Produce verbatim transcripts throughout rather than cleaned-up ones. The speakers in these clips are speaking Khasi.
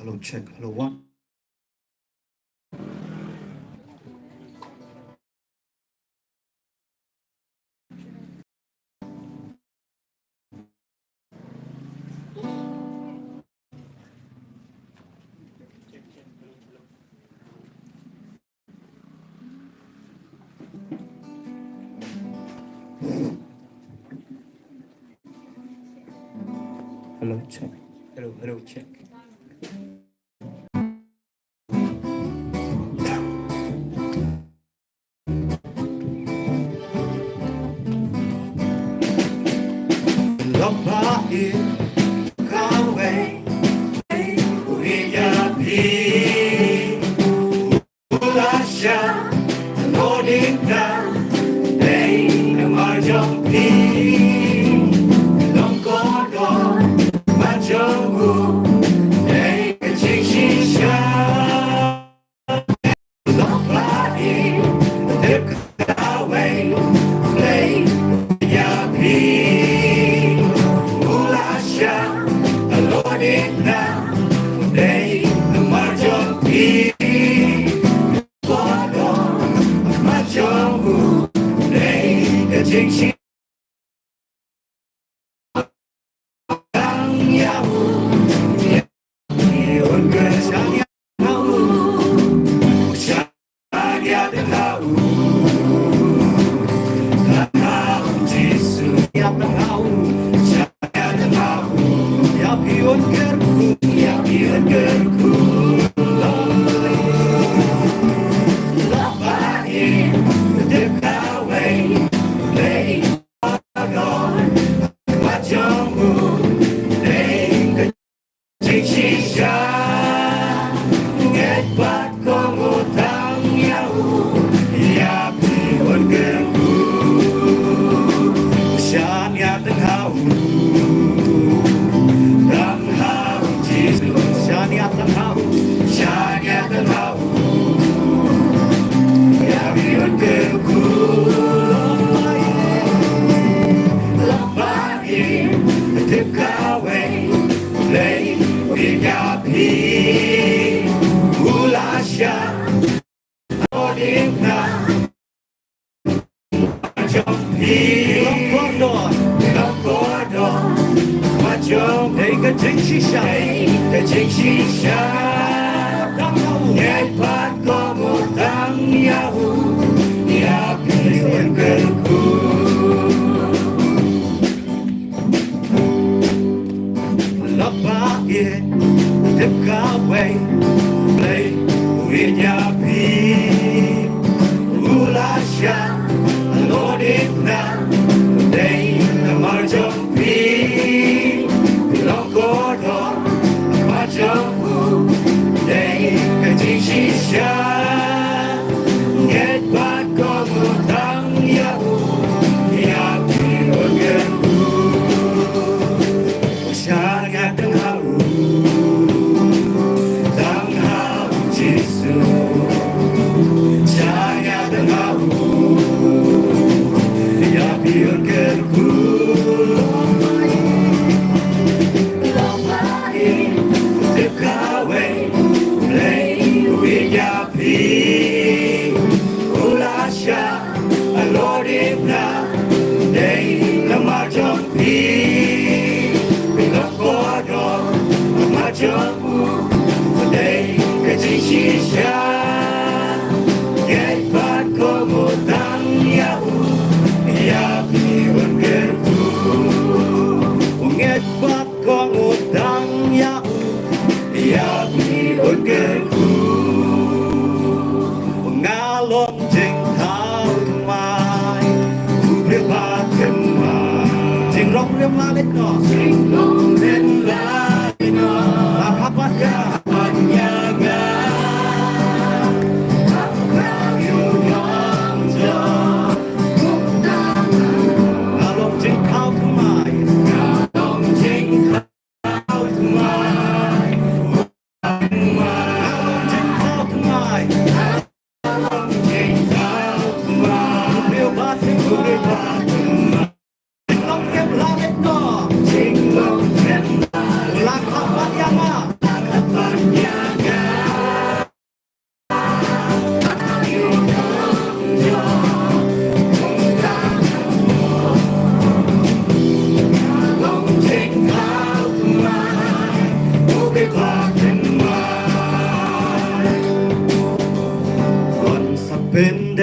Hello, check. Hello, one. Hello, check. Hello, hello, check.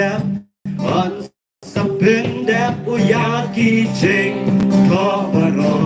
Un sa pyndep u ïa ki jingthoh baroh.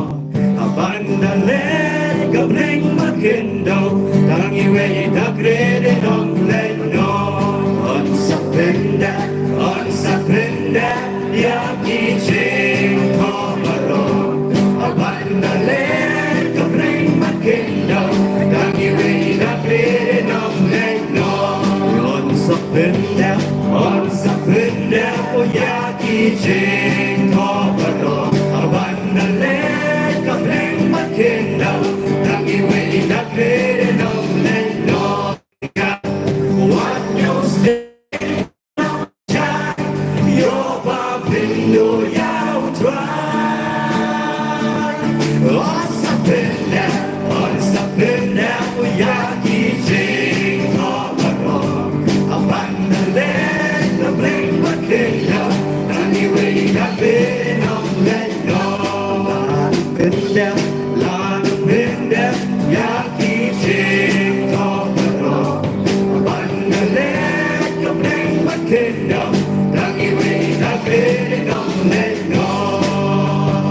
Haba da leit ka bneng ba khyndew, tang iwei i takrit im leit noh. Un sa pyndep, un sa pyndep ïa ki jingthoh baroh. Haba da leit ka bneng ba khyndew, tang iwei i takrit im leit noh. Un sa pyndep, un sa pyndep ïa ki jingthoh baroh. Haba da leit ka bneng ba khyndew, tang iwei i takrit im leit noh. Wat ñiew sting, ïoh ba pynduh ïa U Trai. Un sa pyndep, un sa pyndep ïa ki jingthoh baroh. Haba da leit ka bneng ba khyndew, tang iwei i takrit im leit noh. Pyndep, la pyndep ïa ki jingthoh baroh. Haba da leit ka bneng ba khyndew, tang iwei i takrit im leit noh.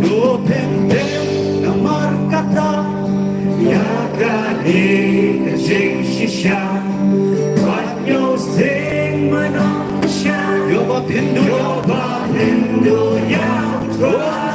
To pyndep namar kata ïa kane ka jingshisha. Wat ñiew sting mynno sha. Ïoh ba pynduh, ïoh ba pynduh ïa U Trai.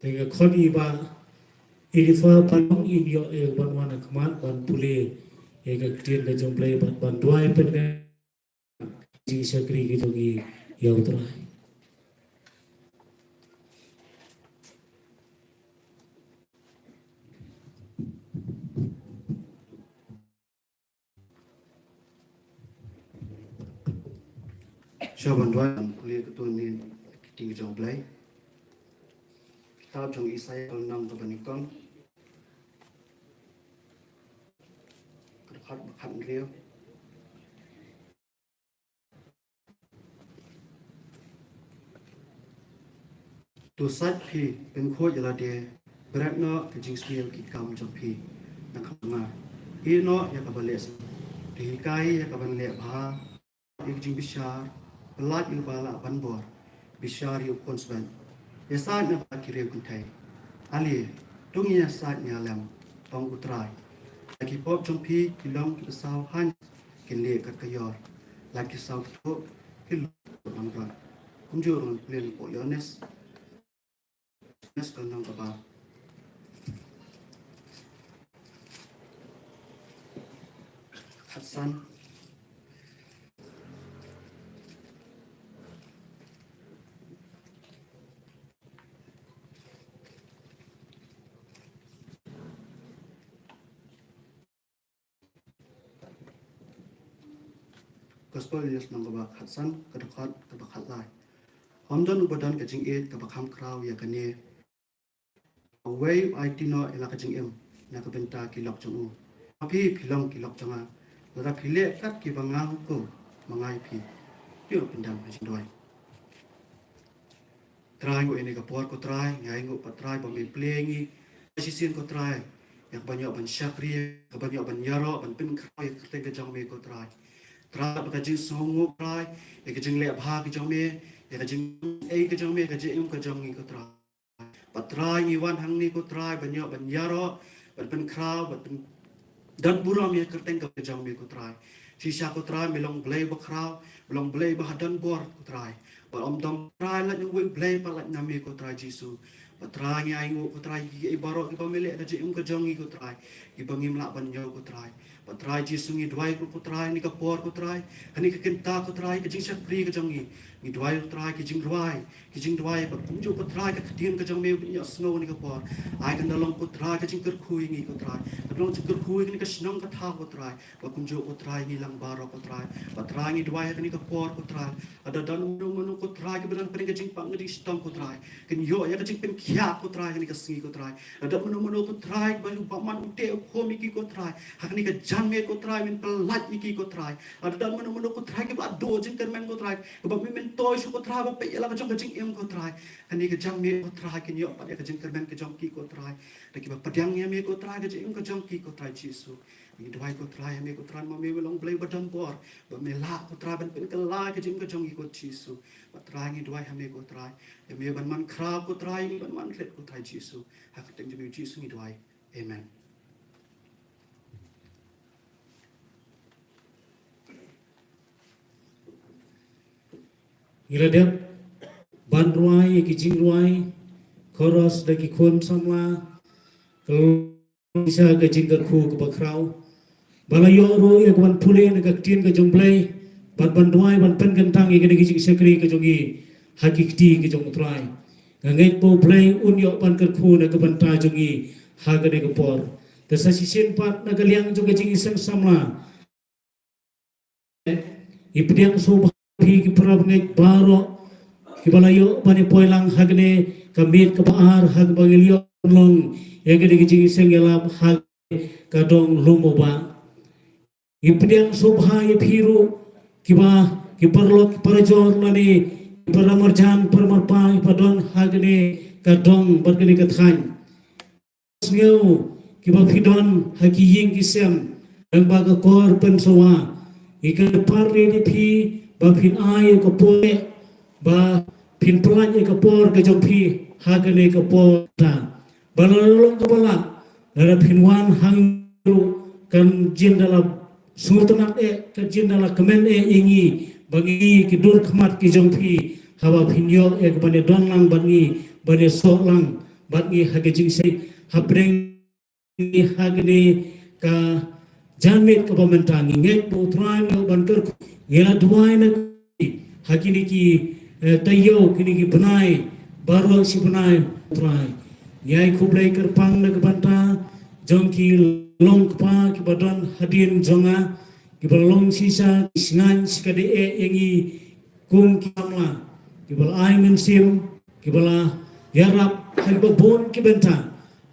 Te nga khot ïa i Bah Elifa Panong, in ïoh ïa ka ban wan ha khmat ban pule ïa ka ktien ka jong U Blei bad ban duwai pynban ïa ka jingshakri ka jong ngi ïa U Trai. Sha ban duwai ban pule katto katne ki ktien jong U Blei. Kitab jong Isaiah ka lynnong kaba nyngkong, ka dkhot ba khathynriew. To sait phi, pynkhuid ïa lade, bret noh ka jingsniew ki kam jong phi na ka bynta nga. Ïeh noh ïa kaba leh sniew, to hikai ïa ka ban leh bha, ïa ka jingbishar, pyllait ïa uba lah ban bor, bishar ïa u khun sbeit, ïasaid na bynta ki riew kynthei. Ale, to ngin ïasaid ïalem, ong U Trai. Lada ki pop jong phi ki long kiba saw haiñ, kin lieh kat ka ïor. Lada ki saw kynthei, kin long langbrot. Kumjuh ruh ngan pule na ka Ïoannis. Ïoannis ka lynnong kaba khatsan. Gospel Ïoannis lynnong kaba khatsan, ka dkhot kaba khatlai. Ym don uba don ka jingïeit kaba kham khraw ïa kane. Uwei u aiti noh ïa la ka jingim na ka bynta ki lok jong u. Phi, phi long ki lok jong nga lada phi leh kat kiba nga hukum, ma nga ïa phi. Ïa u pyndam ha jingduwai. Trai, ko ine ka por ko Trai, nga ainguh pat Trai ba me plie ngi shisien ko Trai ïa ka ban ïoh ban shakri, ka ban ïoh ban ïaroh, ban pynkhraw ïa ka kyrteng ka jong me ko Trai. Trai, ba ka jingsngewnguh Trai ïa ka jingleh bha ka jong me, ïa ka jingei ka jong me, ka jingim ka jong ngi ko Trai. Bad Trai ngi wan hangne ko Trai ban ïoh ban ïaroh, ban pynkhraw, ban pyn don burom ïa ka kyrteng ka jong me ko Trai. Shisha ko Trai me long Blei bakhraw, me long Blei ba hadon bor ko Trai. Bad ym don Trai lait na uwei u Blei pat lait na me ko Trai Jisu. Bad Trai ngi ainguh ko Trai ïa kiei baroh kiba me leh ka jingim ka jong ngi ko Trai, kiba ngim lah ban ñiew ko Trai. Bad Trai Jisu ngi duwai ko Trai ha kane ka por ko Trai, ha kane ka kynta ko Trai, ka jingshakri ka jong ngi. Ngi duwai ko Trai ki jingrwai, ki jingduwai, bad kumjuh ko Trai ka ktien ka jong me ban ïohsngew ha kane ka por. Ai kan da long ko Trai ka jingkyrkhu ïa ngi ko Trai. Kan da long jingkyrkhu ïa kane ka shnong ka thaw ko Trai. Bad kumjuh ko Trai ngi lang baroh ko Trai. Bad Trai ngi duwai ha kane ka por ko Trai, lada don mano mano ko Trai kiba don pdeng ka jingpang ka jingshitom ko Trai, kin ïoh ïa ka jingpynkhiah ko Trai ha kane ka sngi ko Trai. Lada don mano mano ko Trai ba u bamon u teh u khum ïa ki ko Trai, ha kane ka janmiet ko Trai men pyllait ïa ki ko Trai. Lada don mano mano ko Trai kiba la duh jingkyrmen ko Trai, kiba me myntoi shuh ko Trai ba peit ïa la ka jong ka jingim ko Trai, ha kane ka janmiet ko Trai kin ïoh pat ïa ka jingkyrmen ka jong ki ko Trai. Da kiba pdiang ïa me ko Trai ka jingim ka jong ki, ko Trai Jisu. Ngi duwai, ko Trai, ha me, ko Trai, ma me me long Blei ba don bor, ba me lah, ko Trai, ban pynkylla ka jingim ka jong ngi, ko Jisu. Bad Trai, ngi duwai ha me, ko Trai, ïa me ban man khraw, ko Trai, ïa me ban man rit, ko Trai Jisu. Ha ka kyrteng jong me, Jisu, ngi duwai. Amen. Ngi la dep ban rwai ïa ki jingrwai chorus da ki khun samla, ka long shisha ka jingkyrkhu kaba khraw, ba la ïoh ruh ïa ka ban pule na ka ktien ka jong U Blei, bad ban duwai ban pynkyntang ïa kane ka jingshakri ka jong ngi ha ki kti ka jong U Trai. Nga ngeit ba U Blei un ïoh ban kyrkhu na ka bynta jong ngi ha kane ka por. Te sa shisien pat na ka liang jong ka jingïaseng samla, ngi pdiang sngewbha ïa phi ki para bangeit baroh kiba la ïoh ban ïa poi lang ha kane ka miet kaba ar, ha kaba ngi la ïoh ban long ïa kane ka jingïaseng ïalap ha ka dong Lum U Bah. Ngi pdiang sngewbha ïa phi ruh kiba, ki paralok, ki parajor lane ki para marjan, para marpa kiba don ha kane ka dong bad kane ka thaiñ. Sngew kiba phi don ha ki ïing ki sem, tang ba ka kor pynsawa. Ngi kyrpad ïa phi ba phin ai ïa ka por, ba phin pynlait ïa ka por ka jong phi ha kane ka por ta. Ba la long kaba lah, lada phin wan hangne ruh kan jin da la sngewtynnat eh, kan jin da la kmen eh ïa ngi, ba ngi ki dur khmat ki jong phi, haba phin ïoh ïa ka ban ïa don lang bad ngi, ban ïa soh lang bad ngi ha ka jingshai, hapdeng ngi ha kane ka janmiet kaba mynta. Ngi ngeit ba U Trai un ïoh ban kyrkhu. Ngi la duwai na ha kine ki, eh, taïew, kine ki bnai baroh shi bnai, Trai. Ngi ai khublei kyrpang na ka bynta jong ki long kpa kiba don hadien jong nga, kiba long shisha ki shngaiñ shikatdei eh ïa ngi kum ki samla, kiba la ai mynsiem, kiba la ïarap ha kiba bun ki bynta.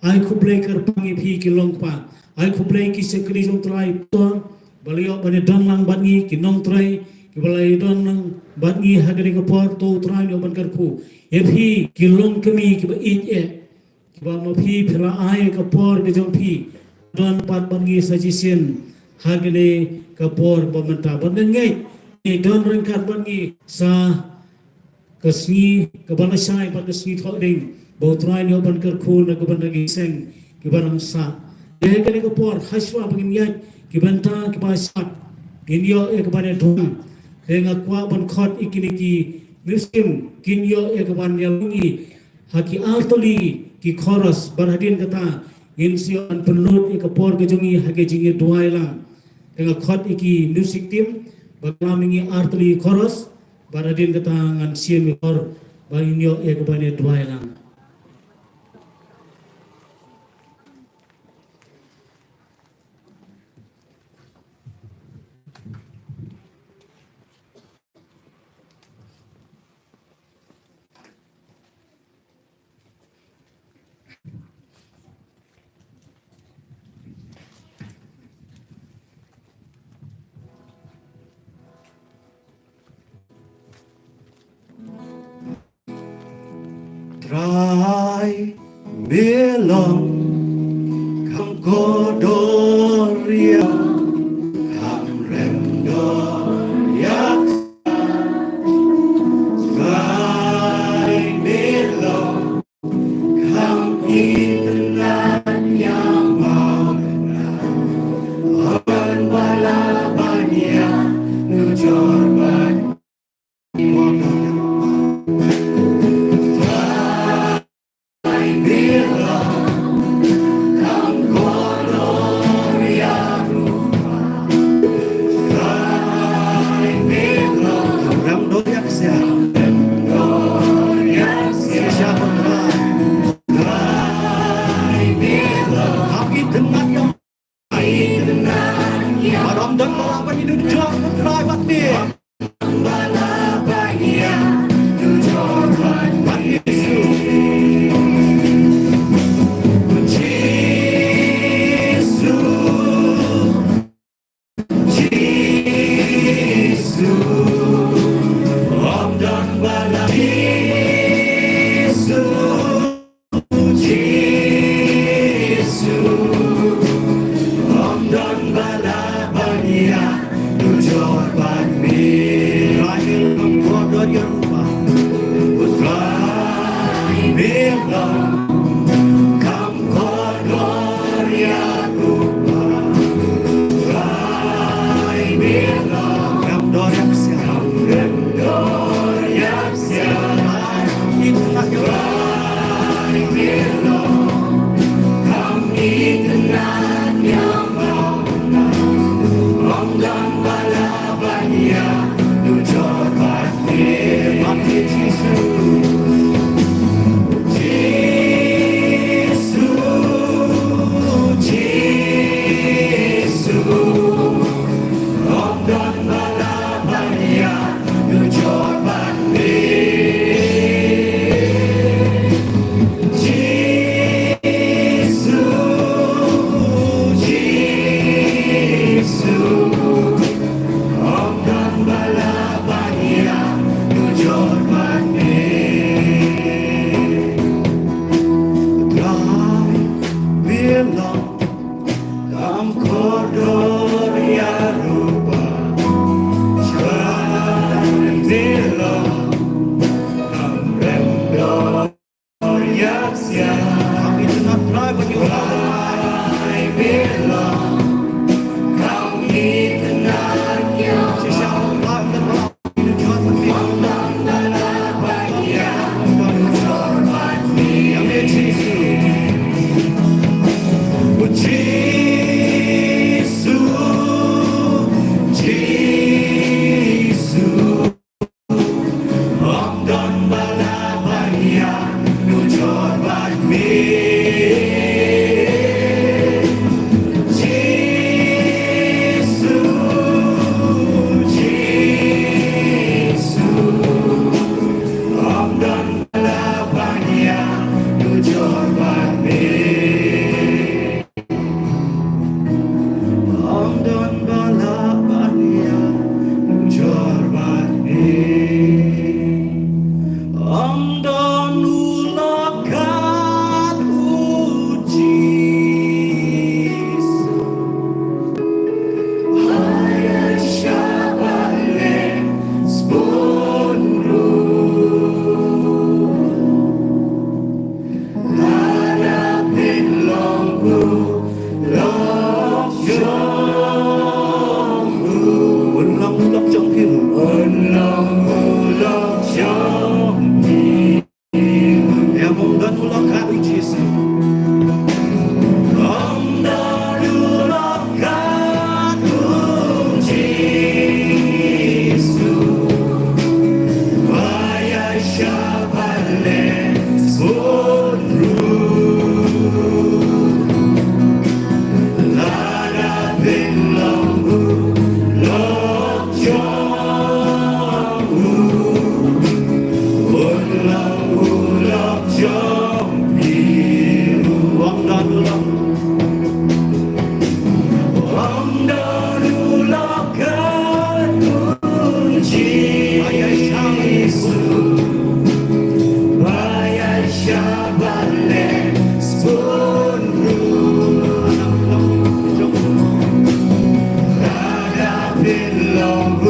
Ai khublei kyrpang ïa phi ki long kpa. Ai khublei ki shakri jong U Trai, to ba la ïoh ban ïa don lang bad ngi, ki nongtrei kiba la ïa don lang bad ngi ha kane ka por, to U Trai un ïoh ban kyrkhu ïa phi ki long kmie kiba ïeit eh, kiba ma phi phi la ai ka por ka jong phi don pat bad ngi sa shisien ha kane ka por ba mynta. Bad nga ngeit ngi don ryngkat bad ngi sa ka sngi kaba lashai bad ka sngi thohdieng, ba U Trai un ïoh ban kyrkhu na ka bynta ki seng kiba dang sah. Te kane ka por, hashwa ba ngin ïaid ki bynta kiba sah, ngin ïoh ïa ka ban ïa duwai. Te nga kwah ban khot ïa kine ki mynsiem kin ïoh ïa ka ban ïa long ïa ha ki artylli ki chorus, bad hadien kata ngin sa ïoh ban pynlut ïa ka por ka jong ngi ha ka jingïaduwai lang. Te nga khot ïa ki music team ba kin lam ïa ngi artylli ki chorus, bad hadien kata ngan shim ïa ka por ba ngin ïoh ïa ka ban ïaduwai lang. Trai, me long kham kordor ïa, kham rem dor ïa. Trai, me long kham itynnad ïa ma, ban ba la ban ïa nujor ban Kam kordor ïa rupa, shai me long. Kam rem dor ïa ksiar, kam itynnad, shai me long. Kam itynnad ïa, shisha, Jisu, Jisu, ym don ba lah ban ïanujor bad me. Jisu, Jisu, ym don ba lah ban ïanujor bad me. Ym don ba lah ban ïanujor bad me. Ym don u la kat, u Jisu. Ba ïa shah bad leh sbun ruh. Lada phin long u lok jong u, un long u lok jong phi ruh. Un long u lok jong phi ruh. Ïa, ym don u la kat, u Jisu. Ym don u la kat, u Jisu. Ba ïa shah bad leh sbun ruh. Lada phin long u lok jong u, un long u lok jong phi ruh. Ym don u la, ym don u la kat, u Jisu. Ba ïa shah bad leh sbun ruh. Lada phin long u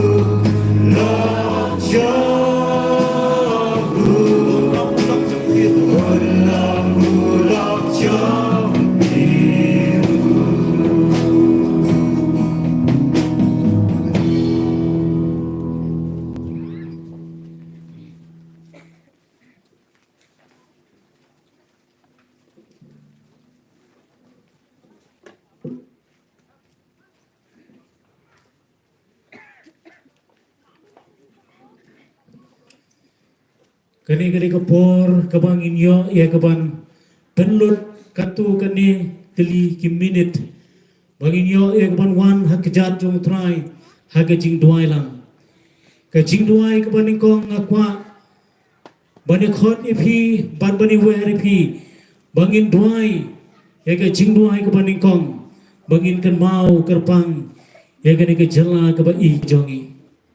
lok jong u, un long u lok jong phi ruh. Kane ka dei ka por kaba ngin ïoh ïa kaban pynlut katto katne tylli ki minit ba ngin ïoh ïa kaban wan ha kjat jong u Trai ha ka jingduwai lang. Ka jingduwai kaba nyngkong nga kwah ban ïakhot ïa phi bad ban ïawer ïa phi ba ngin duwai ïa ka jingduwai kaba nyngkong ba ngin kynmaw kyrpang ïa kane ka jylla kaba ïeit jong ngi.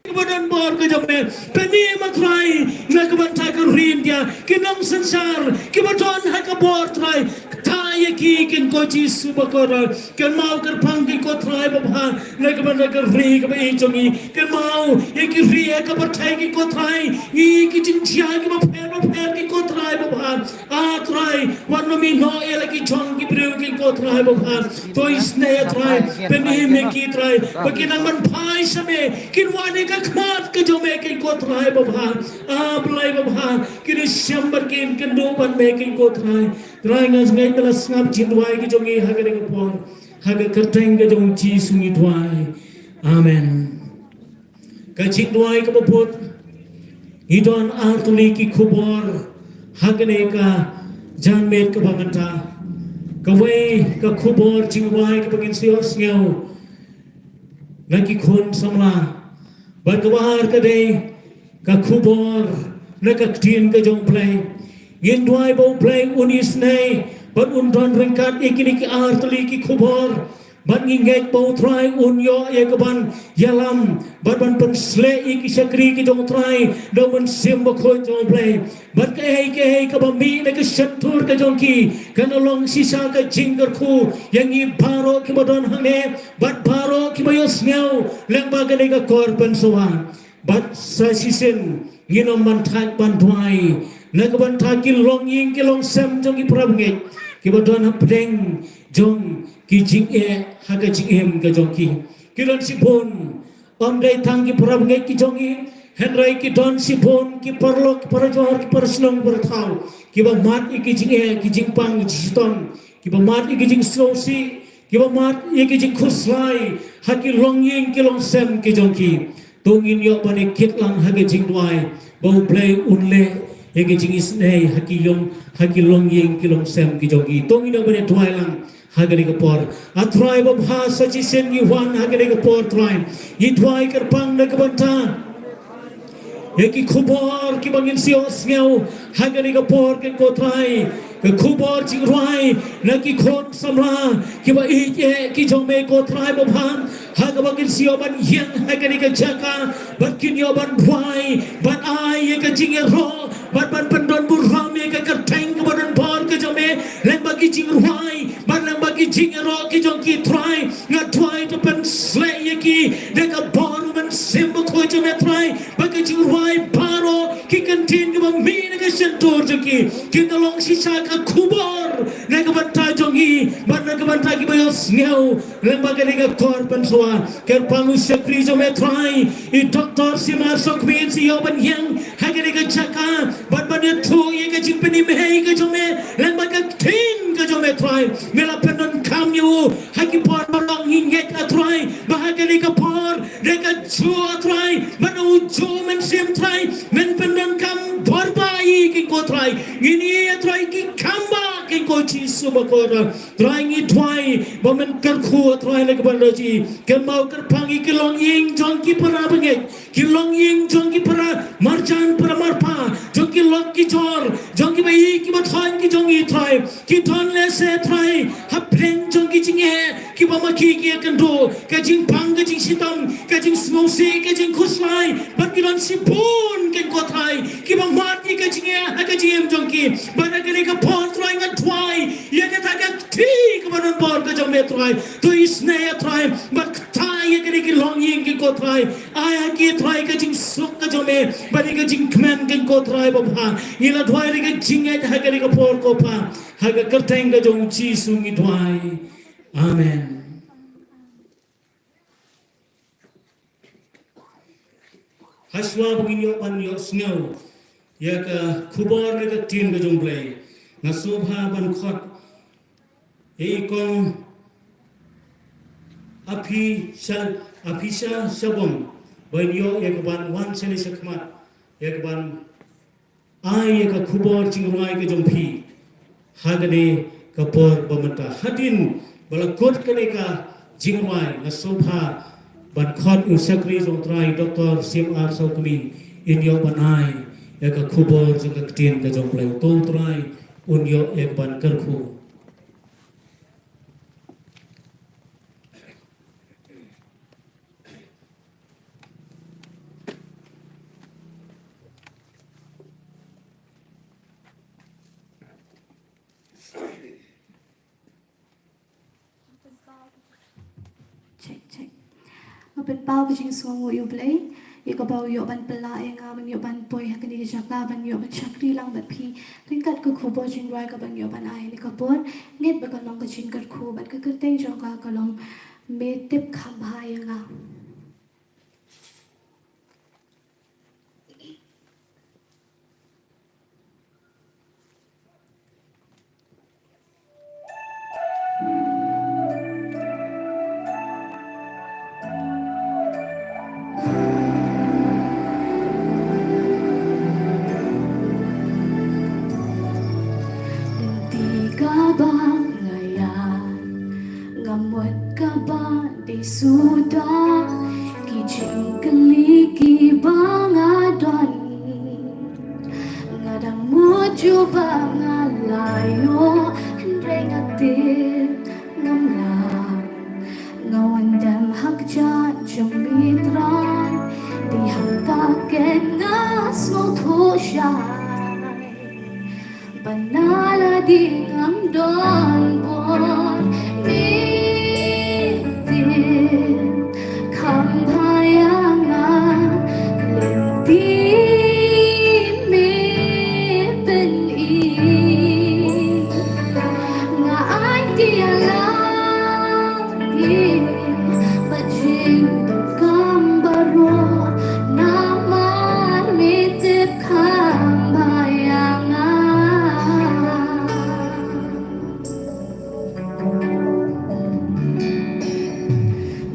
Kaba don bor ka jong me, pynim ah Trai na ka bynta ka ri India, ki nongsynshar kiba don ha ka bor Trai, kata ïa ki kin ko Jisu ba kordor. Kynmaw kyrpang kin ko Trai babha na ka bynta ka ri kaba ïeit jong ngi. Kynmaw ïa ki ri ha ka pyrthei kin ko Trai, ngi ki jingjia kiba pher bapher kin ko Trai babha. Ah Trai, wat nym ïehnoh ïa la ki jong ki briew kin ko Trai babha. To isynei ah Trai, pynim ïa ki Trai ba kin nang ban phai sha me, kin wan ïa ka khmat ka jong me kin ko Trai babha. Ah Blei babha, kin ïashem bad kin kynduh bad me kin ko Trai. Trai nga ngeit ba la sngap jingduwai ka jong ngi ha kane ka por. Ha ka kyrteng ka jong Jisu ngi duwai. Amen. Ka jingduwai kaba bud, ngi don ar tylli ki khubor ha kane ka janmiet kaba mynta. Kawei ka khubor jingduwai kaba ngin sa ïohsngew na ki khun samla. Bad kaba ar ka dei ka khubor na ka ktien ka jong U Blei. Ngin duwai ba U Blei un isynei bad un don ryngkat ïa kine ki ar tylli ki khubor. Bad ngi ngeit ba U Trai un ïoh ïa ka ban ïalam bad ban pynsleh ïa ki shakri ki jong U Trai da U Mynsiem Bakhuid jong U Blei. Bad kaei kaei kaba mih na ka shyntur ka jong ki kan long shisha ka jingkyrkhu ïa ngi baroh kiba don hangne bad baroh kiba ïohsngew lyngba kane ka kor pynsawar. Bad sa shisien ngin ym ban thait ban duwai na ka bynta ki longïing ki longsem jong ki parabangeit kiba don hapdeng jong ki jingeh ha ka jingim ka jong ki. Ki don shibun, ym dei tang ki parabangeit ki jong ngi, hynrei ki don shibun ki paralok, ki parajor, ki parashnong, ki parathaw kiba mad ïa ki jingeh, ki jingpang, ki jingshitom, kiba mad ïa ki jingsngewsih, kiba mad ïa ki jingkhuslai ha ki longïing ki longsem ki jong ki. To ngin ïoh ban ïa kit lang ha ka jingduwai ba U Blei un leh ïa ka jingisynei ha ki long, ha ki longïing ki longsem ki jong ki. To ngin ïoh ban ïa duwai lang ha kane ka por. A Trai babha, sa shisien ngi wan ha kane ka por Trai, ngi duwai kyrpang na ka bynta ïa ki khubor kiba ngin sa ïohsngew ha kane ka por, kin ko Trai, ka khubor jingrwai na ki khun samla kiba ïeit ki jong me ko Trai babha, ha kaba kin sa ïoh ban ïeng ha kane ka jaka bad kin ïoh ban rwai, ban ai ïa ka jingïaroh bad ban pyndonburom ïa ka kyrteng kaba donbor ka jong me lyngba ki jingrwai bad lyngba ki jingïaroh ki jong ki Trai. Nga duwai to pynsleh ïa ki da ka bor U Mynsiem Bakhuid jong me Trai, ba ka jingrwai baroh, ki kyntien kiba mih na ka shyntur jong ki kin long shisha ka khubor na ka bynta jong ngi bad na ka bynta kiba ïohsngew lyngba kane ka kor pynsawar. Kyrpang u shakri jong me Trai, i Doktor Siamar Sawkmie, sa ïoh ban ïeng ha kane ka jaka bad ban ïathuh ïa ka jingpynim hei ka jong me lyngba ka ktien ka jong me Trai. Me la pyndonkam ïa u ha ki por baroh, ngi ngeit a Trai ba ha kane ka por da ka juh a Trai bad u juh Mynsiem Trai, men pyndonkam bor ba ïa ki ko Trai. Ngi ngeit a Trai ki kam ba ki ko Jisu bakor. Trai ngi duwai ba men kyrkhu a Trai na ka bynta jong ki. Kynmaw kyrpang ïa ki longïing jong ki parabangeit, ki longïing jong ki paramarjan paramarpa, jong ki lok ki jor, jong kiba ïeit kiba thoiñ ki jong ngi Trai. Ki don lehse Trai hapdeng jong ki jingeh kiba ma ki ki ïakynduh, ka jingpang, ka jingshitom, ka jingsngewsih, ka jingkhuslai, bad ki don shibun kin ko Trai kiba mad ïa ka jingeh ha ka jingim jong ki. Bad ha kane ka por Trai nga duwai ïa kata ka kti kaba donbor ka jong me Trai, to isynei a Trai bad kta ïa kane ki longïing ki ko Trai. Ai ha ki Trai ka jingsuk ka jong me bad ïa ka jingkmen kin ko Trai babha. Ngi la duwai da ka jingngeit ha kane ka por ko Pa, ha ka kyrteng ka jong Jisu ngi duwai. Amen. Hashwa ba ngin ïoh ban ïohsngew ïa ka khubor na ka ktien ka jong U Blei, nga sngewbha ban khot ïa i kong Aphi Sha, Aphi Sha Shabong ban ïoh ïa ka ban wan shane shakhmat ïa ka ban ai ïa ka khubor jingrwai ka jong phi ha kane ka por ba mynta. Hadien ba la kut kane ka jingrwai, nga sngewbha ban khot u shakri jong U Trai, Doktor Siamar Sawkmie, in ïoh ban ai ïa ka khubor jong ka ktien ka jong U Blei. To U Trai un ïoh ïa ka ban kyrkhu. Check, check. Nga pynpaw ka jingsngewnguh ïa U Blei ïa kaba u ïoh ban pynlah ïa nga ban ïoh ban poi ha kane ka jaka ban ïoh ban shakri lang bad phi ryngkat ka khubor jingrwai kaba ngi ïoh ban ai ha kane ka por. Ngeit ba ka long ka jingkyrkhu bad ka kyrteng jong ka ka long Me Tip Kham Bha ïa Nga. Lynti kaba nga ïaid, nga mut kaba dei suda. Ïalam ïa ka jingdonkam baroh, namar me tip kham bha ïa nga.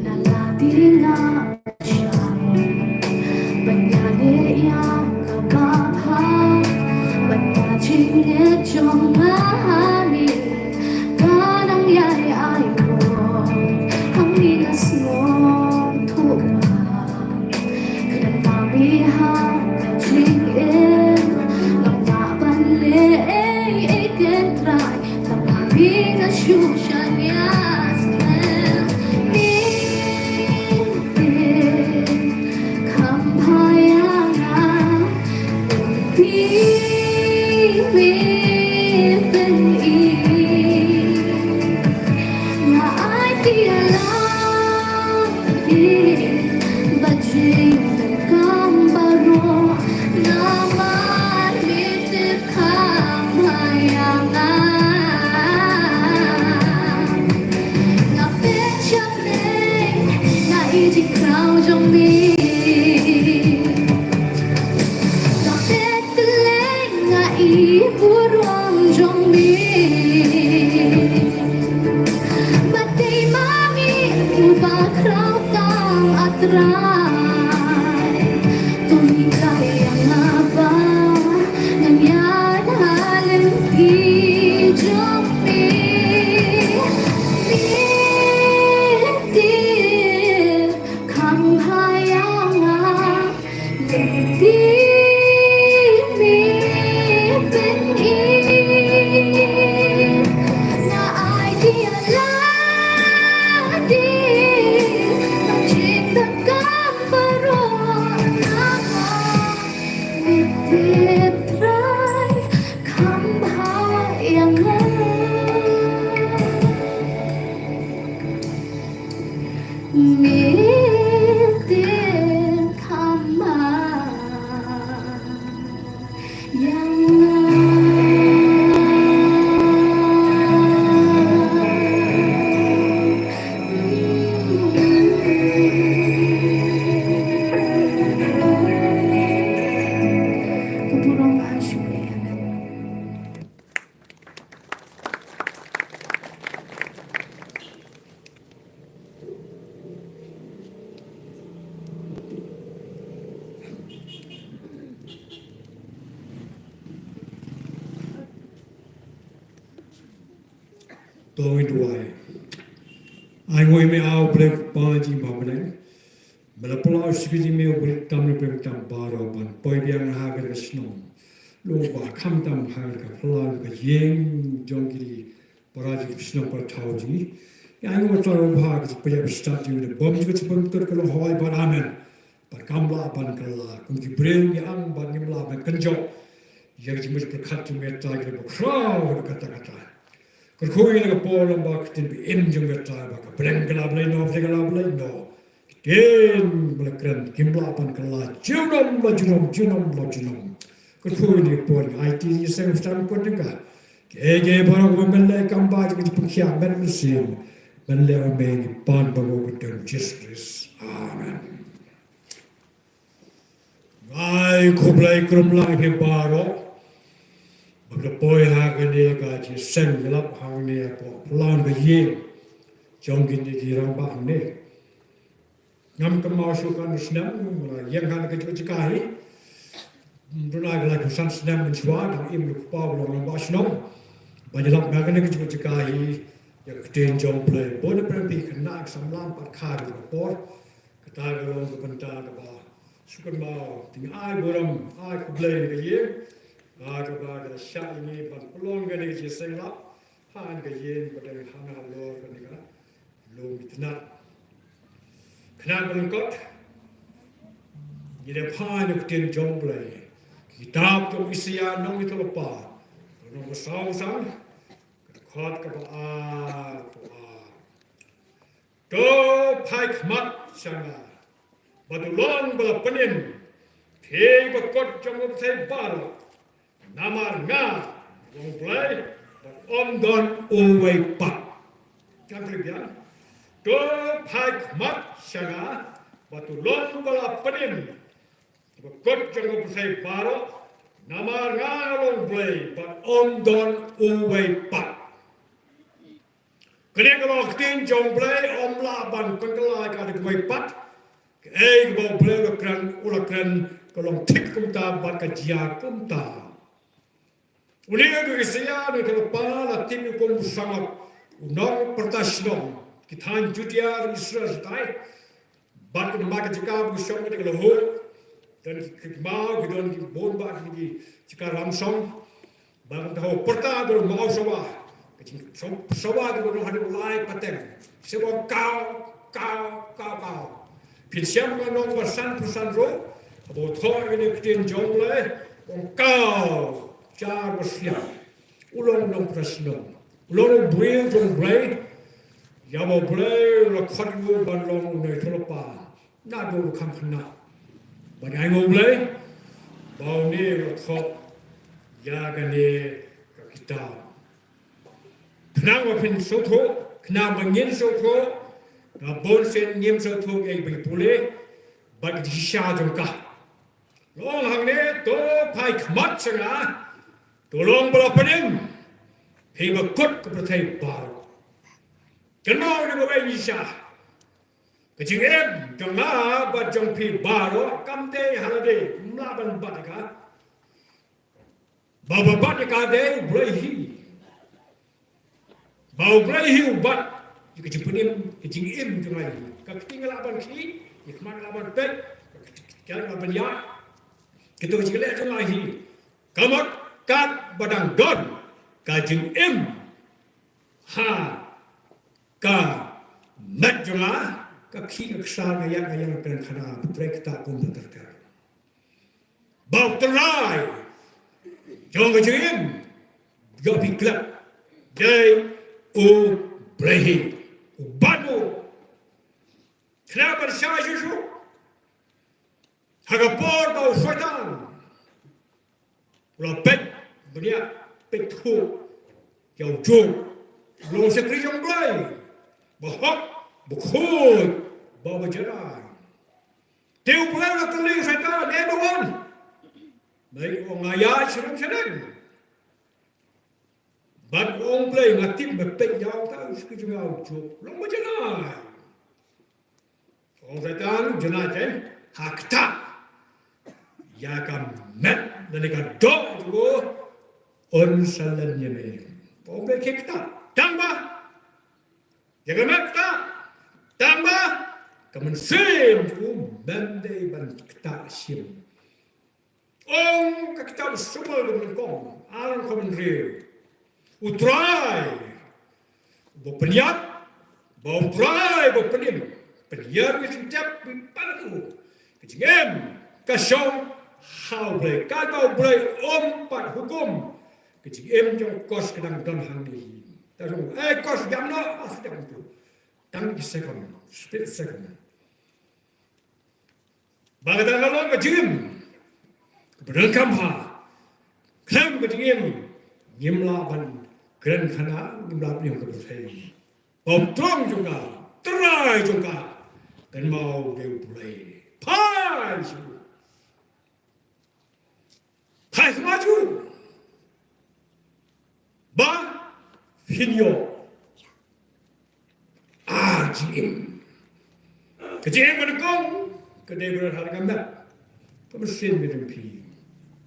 Na la ding nga ban ïaleh ïa kaba bha, ban ïa jingngeit jong nga ha me. Ka nang ïai ai bor, hangne nga sngewthuh ba ka dang ma me ha ka jingim. Ngam lah ban leh ei ei, Trai, tang ma me nga shu shaniah skhem. Me te kham bha ïa nga, lynti me pyni. Nga aiti ïalam ïa ka jingdonkam baroh, namar me tip kham bha ïa nga. Nga peit sha pdeng, nga i jingkhraw jong me. Nga peit kylleng, nga i burom jong me. Ba dei ma me uba khraw tam, ah Trai. To hikai ïa nga ba ngan ïaid ha lynti jong me. Me te kham bha ïa nga, lynti me pyni. Nga aiti ïa lade, ka jingdonkam baroh, namar me tip, Trai, kham bha ïa nga. Me tip kham bha ïa nga. Ka burom ha shuh ïa nga. To ngin duwai. Ai nguh ïa me, A U Blei Kpa jong ngi ba bneng. Me la pynlong sha ngi me u bri tam ne pyrshah tam baroh ban poi biang ha kane ka shnong. Long ba khamtam ha kane ka phyllaw ka ïing jong ki para jong ka shnong para thaw jong ngi. Ïa ngi wat thaw ba ha ka jingpynïap stad jong ngi da bym jong ka jingpyntur ka long hawai bad amen. Bad kam lah ban kylla kum ki briew ngi ang bad ngim lah ban kynjoh ïa ka jingmut jingpyrkhat jong me Trai, ka ba khraw kata kata. Kyrkhu ïa ka por lem ba ka ktien ba im jong me Trai ba ka bneng ka la blei noh, ka la blei noh. Ktien ba la kren kim lah ban kylla junom la junom, junom la junom. Kyrkhu ïa ka por ngi aiti ïa seng stan por jong ka. Kiei kiei baroh ba men leh kam ba jong ka jingpynkhiah men mynsiem. Men leh ïa me ngi pan ba ngi kyrteng Jisu Khrist. Amen. Ngai khublei krum lang ïa phi baroh ba phi la poi ha kane ka jingïaseng ïalap hangne hapoh phyllaw ka ïing jong kine ki rangbah hangne. Ngam kynmaw shuh katno snem, nga la ïeng ha kane ka jaka hi. Duna ka la khatsan snem mynshuwa, dang im u kpa u long rangbah shnong. Ban ïalap ha kane ka jaka hi ïa ka ktien jong U Blei. Bun na pdeng phi khynnah samla pat kha ka por. Kata ka long ka bynta kaba shu kynmaw, te ngi ai burom, ai khublei na ka ïing, ah, kaba ka la shah ïa ngi ban pynlong kane ka jingïaseng ïalap ha kane ka ïing ba dang hap halor kane ka lum itynnad. Khynnah ba lyngkot, ngi dep phai na ka ktien jong U Blei. Ka kitab jong u Isaïah nongïathuhlypa, ka lynnong ba saw san, ka dkhot kaba ar, kaba ar. To phai khmat sha nga, bad to long ba la pynim, phi ba kut jong u Blei baroh, namar nga long U Blei, bad ym don uwei pat. Kan Philippian. To phai khmat sha nga, bad to long ba la pynim ba kut jong ka pyrthei baroh, namar nga long Blei bad ym don uwei pat. Kane ka long ka ktien jong Blei, ym lah ban pynkylla ïa ka da kawei pat. Kaei kaba u Blei u la kren, u la kren, ka long thik kumta bad ka jia kumta. Une u Isaïah ne ka lypa la tip ïa u kum u sangot, u nongpyrta shnong, ki thaiñ Judia, Israel shatai. Bad ka namar ka jaka ba ki shong ka dei ka lehok, don ki khyllipmat, ki don ki bun bah ki jaka ramsong. Bad kumta u pyrta da u maw sawa, ka jingsawa ka don hadien u lai pateng. Sawa kaw, kaw, kaw, kaw. Phin shem ka nongpyrshang pyrshang ruh, haba u thoh ïa kane ka ktien jong U Blei, u ong kaw, jar ba sliang. U long u nongpyrta shnong. U long u briew jong U Blei. Ïa ba U Blei u la khot ïa u ban long u nongïathuhlypa. Naduh u kham khynnah. Ban ïainguh U Blei. Ba une u la thoh ïa kane ka kitab. Khnang ba phin sngewthuh, khnang ba ngin sngewthuh, nga bunsien ngim sngewthuh ïa ba ngi pule, bad ka jingshisha jong ka. Long hangne to phai khmat sha nga, to long ba la pynim, phi ba kut ka pyrthei baroh. Kynmaw ïa kawei ka jingshisha. Ka jingim jong nga bad jong phi baroh kam dei ha lade, ym lah ban bat ïa ka. Ba ba bat ïa ka dei U Blei hi. Ba U Blei hi u bat ïa ka jingpynim, ka jingim jong nga hi. Ka kti nga lah ban khih, ïa ka khmat nga lah ban peit, ka kti nga lah ban ïaid. Kito ka jingïaleh jong nga hi. Ka mut katba dang don ka jingim ha ka met jong nga, ka khih ka ksar, nga ïaid nga ïeng, nga kren khana, pyntrei ktah kumba dei. Ba U Trai jong ka jingim jong phi khlem dei U Blei hi, u bat u. Khlem ban shah shuh shuh ha ka por ba u Soitan u la peit bniah, peit thuh ïa u Job. U long u shakri jong U Blei, ba hok, ba khuid, ba ba jrong. Te U Blei u la kylli u Soitan, "Ïa ma wan?" Bad u ong, "Nga ïaid sha rum sha neng." Bad u ong, "Blei, nga tip me peit ïa uta u shakri jong nga u Job. Long ba janai." Ong Soitan, "Janai kein ha kata, ïa ka met lane ka doh jong u un sa len ïa me." Ong Blei, "Khie kata, tang ba, ïa ka met kata, tang ba ka mynsiem jong u ym dei ban kata shim." Ong ka kitab Samuel ka nyngkong, ar lyngkhot hynriew. U Trai uba pynïap, ba U Trai uba pynim, pynïar ïa ka jingtep, pynïap ïa ka jingim, ka shong ha U Blei, katba U Blei um pat hukum, ka jingim jong u kos ka dang don hangne hi. Te u ong, "Eh kos, ïam noh, ah, sdang tu." Tang ki second, split second. Ba kata ka long ka jingim kaba donkam ha. Khlem ka jingim ngim lah ban kren khana, ngim lah ban ïeng ka pyrthei. Ba u Trai jong ka, Trai jong ka, kynmaw u dei U Blei. Phai sha u. Phai sha u. Ba phin ïoh ar jingim. Ka jingim kaba nyngkong ka dei ba ha ka met, ka mynsiem ka jong phi,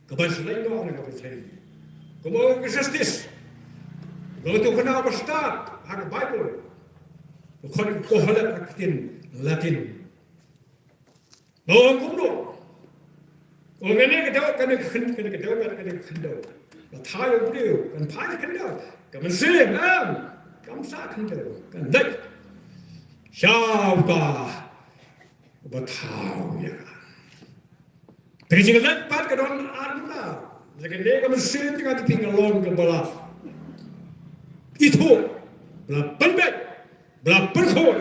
ka ban sa leit noh na ka pyrthei. Kumba ong Ecclesiastes, ka ong, uto u khynnah uba stad ha ka Baibl, ka khot ïa u Koheleth ha ka ktien Latin. Ba ong kumno? Ong kane ka doh, kane ka khyn-, kane ka doh, kane ka khyndew. Ba thaw ïa u briew kan phai khyndew. Ka mynsiem em, kam sah khyndew, kan leit sha uta uba thaw ïa ka. Te ka jingleit pat ka don ar bynta. Lada kane ka mynsiem jong nga jong phi ka long kaba la ithuh, ba la pynbeit, ba la pynkhuid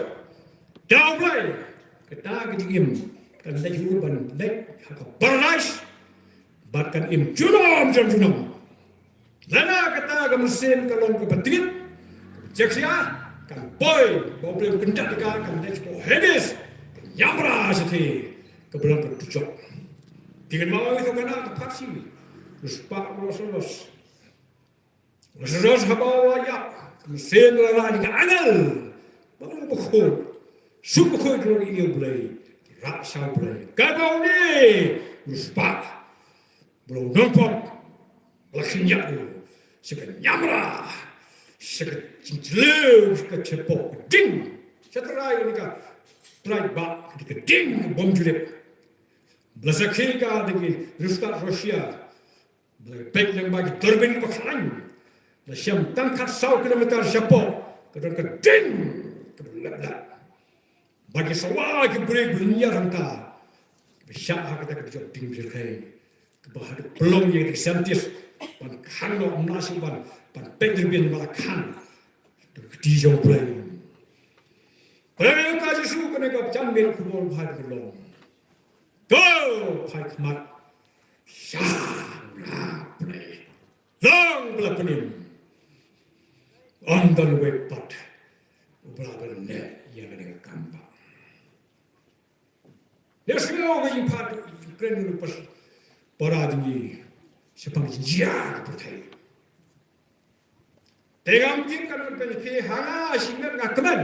da U Blei, kata ka jingim kan leit ruh ban leit ha ka paradais bad kan im junom junom junom. Lada kata ka mynsiem ka long kaba tied, kaba jakhlia, Kan poi, ba U Blei u kyndat ïa ka, kan leit sha Hades, kan ïamra shathie, kaba long ka dujok. Te kan mut ïa ka, ka na ka pharshi, u spah u Lasarus. U Lasarus haba u la ïap, ka mynsiem la rah ïa ka angel, ba u bakhuid, suk bakhuid jong ïa U Blei, rah sha U Blei. Kaba une, u spah. Ba la u nongpop, ba la khyndiat u, sha ka ïamra, sha ka jingjylliew, sha ka shapoh, ka ding, sha trai kane ka trai bah, ka ding ka bym jurip. Ba la sakhi ka da ki riewstad Russia, ba la peit lyngba ki durbin kaba khlaiñ, la shem tang khatsaw kilometer shapoh, ka don ka ding, kaba lap lap. Bad ki sawa ki briew ba ïar hangta. Ba shah ha kata ka jong ding jyrkhei. Kaba ha ka pynlong ïa ki scientist. Ban khang noh ym lah shuh ban, ban peit durbin ba la khang. Ka kti jong U Blei. Pynlong ka Jisu kane ka jan miet khubor ba ha ka long. Ko phai khmat. Shah na Blei. Long ba la pynim. Ym don uwei pat uba lah ban leh ïa kane ka kam ba. Leh sngewbha ïa phi, kren ïa u pas para jong ngi shaphang jia ka pyrthei. Te ngam tip kan pynphi ha nga shimet nga kmen.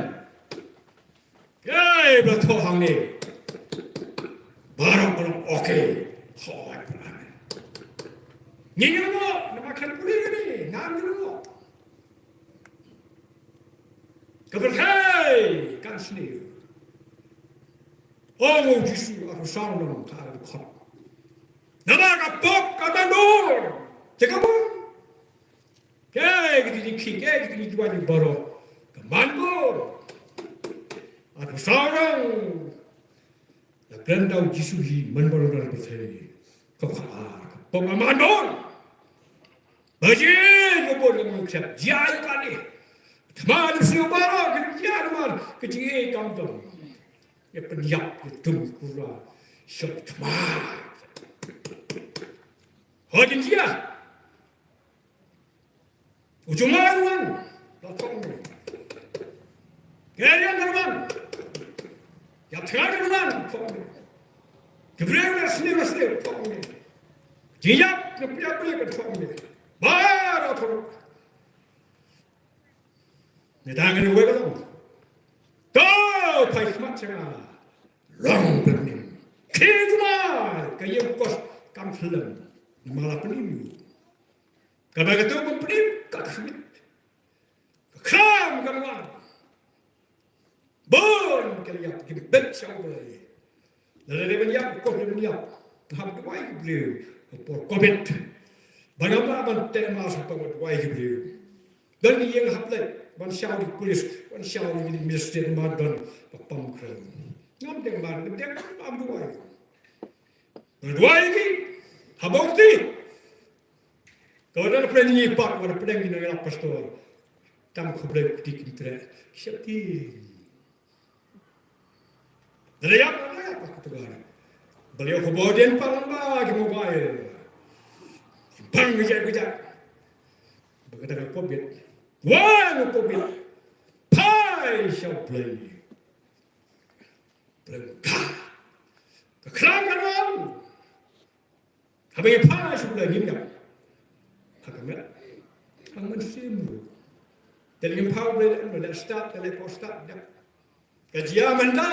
Kei ba thoh hangne. Baroh baroh, okay. Hooid, amen. Ngi ngi ngo, namar khlem pule ngi, ngam ngi ngo. Ka pyrthei kan sniew. Ong u Jisu, arphew saw nong ka ar dkhot. Namar ka pop ka manbor. Te ka bun. Kei kiti ki, kei kiti ki jubab baroh. Ka manbor. Arphew saw nong. La kren da u Jisu hi man baroh na pyrthei. Ka pop ka manbor. Ba jin ka bor ka mon khlem jia ïa kane. Thma ïa u baroh ka jia, thma ka jingïeit kam dong. Ïa pynïap ïa tum kura. Shok thma. Ho jin jia. U jumai ruan, la thok ngi. Kerian ruan. Ïap thnga ruan, thok ngi. Kibriew na sniew na sniew, thok ngi. Jingïap na pria pria, thok ngi. Ba ra thok. Ngi dang ngi wei ka long. Ko phai khmat sha nga. Long pynïap. Khie jumai ka ïing kos kam khlem. Namar la pynïap. Kaba katu ban pynïap ka khmih. Ka kham ka wan. Bun ka la ïap ki bit sha U Blei. La dei ban ïap, ka dei ban ïap. Hap duwai ki briew. Por covid. Ban ïap ban teh mask, ban duwai ki briew. Don ki ïeng hap leit ban shaw ki pulit, ban shaw ki ministry, ban don ba pam kren. Ngam dei ban dei ban duwai. Ban duwai ki. Haba u kti. Ka wan da pyrshah ngi pat, wan da pyrshah ngi na pastor. Tam khublei kti ki tre. Shakti. Da la ïap, da la ïap, ka tu kan. Ba la ïap khubor dien pa lang ba ki mobile. Bang kejap kejap. Ba kata ka covid. Wan ka covid. Phai sha U Blei. Blei ka. Ka khlam ka wan. Haba ngi phai sha U Blei ngim ïap. Ha ka met. Ha ka mynsiem ruh. Te ngim phai U Blei, leh stad, leh por stad, ïap. Ka jia mynta.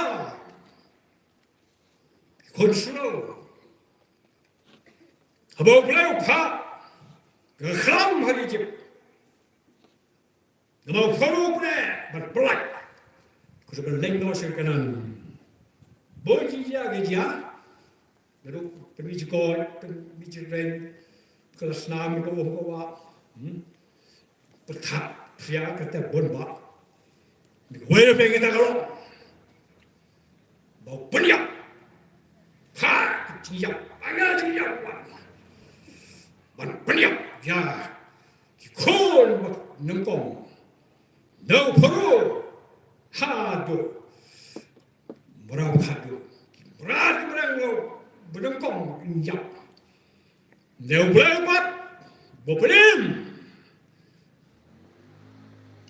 Control. Haba U Blei u phah. Ka khlam ha Egypt. Namar u Pharaoh u pyneh ban pyllait. Khublei ban leit noh sha Kanaan. Bun jingïa ki jia. Naduh pynmih jingkoit, pynmih jingreng, ka la snam ka wah ka wah. Hmm. Pyrthat phria kata bun bah. Wei phi kata ka long. Ba u pynïap. Ha, ka jingïap. Anga jingïap wan. Ban pynïap ïa ki khun ba nyngkong. Na u Pharaoh. Haduh. Mrad haduh. Ki mrad ki mrad ba nyngkong ïap. Leh U Blei pat ba pynïap.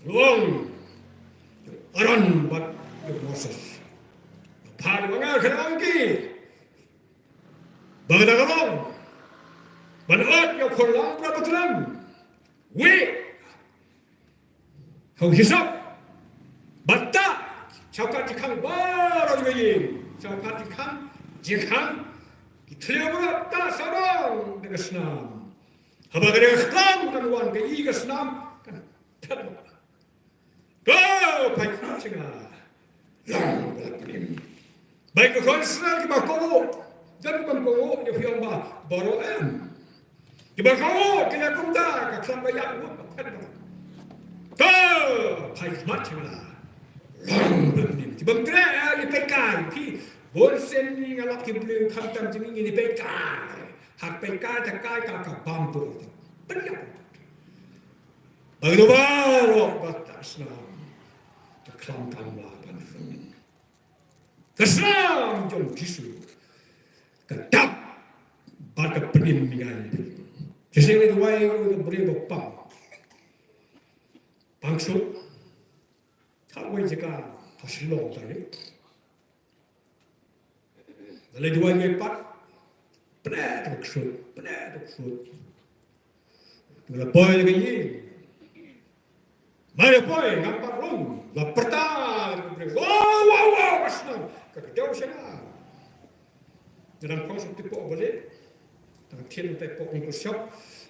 Long. Aaron bad ïa u Moses. Ba phah ïa u angel, kane ong ki ba ka dang long ban ot ïa u khun langbrot bakhlem, wieh ha u hisop, bad tah sha u kad jingkhang baroh jong ka ïing, sha u kad jingkhang, jingkhang ki thliew baroh, tah sawdong da ka snam. Haba ka dei ka khlong kan wan, ka i ka snam kan thep. Ko phai khmat sha nga, long ba la pynim. Ba ki khun Israel kiba kohnguh, don kiba kohnguh, ïa phi ong ba baroh em. Kiba kohnguh ki la kumta, ka khlam ba ïap ngut ba phet ba. Ko phai khmat sha nga, long ba la pynim. Kiba ym treh ïa peit kai, phi, bun sien nga lap ki briew khamtam jingim, ngin ïa peit kai. Ha ka peit kai, ta kai ka, ka bam tu. Pynïap. Ba kito baroh ba tah snam, ka khlam kam lah ban rung. Ka snam jong Jisu ka dap bad ka pynim ïa ngi. Jisu leit duwai ïa u briew ba pang, pang suk ha kawei jaka ha Shillong, tang ïa. Nga leit duwai, nga pat pyneh, to ksuid, pyneh, to ksuid. Nga la poi na ka ïing. Ma la poi, ngam pat rung, la pyrta. Wow, wow, wow, ka snam. Ka kdew sha nga. Nga dang phong sha u tyrpoh ba lieh. Dang thied u tyrpoh kum ka shop.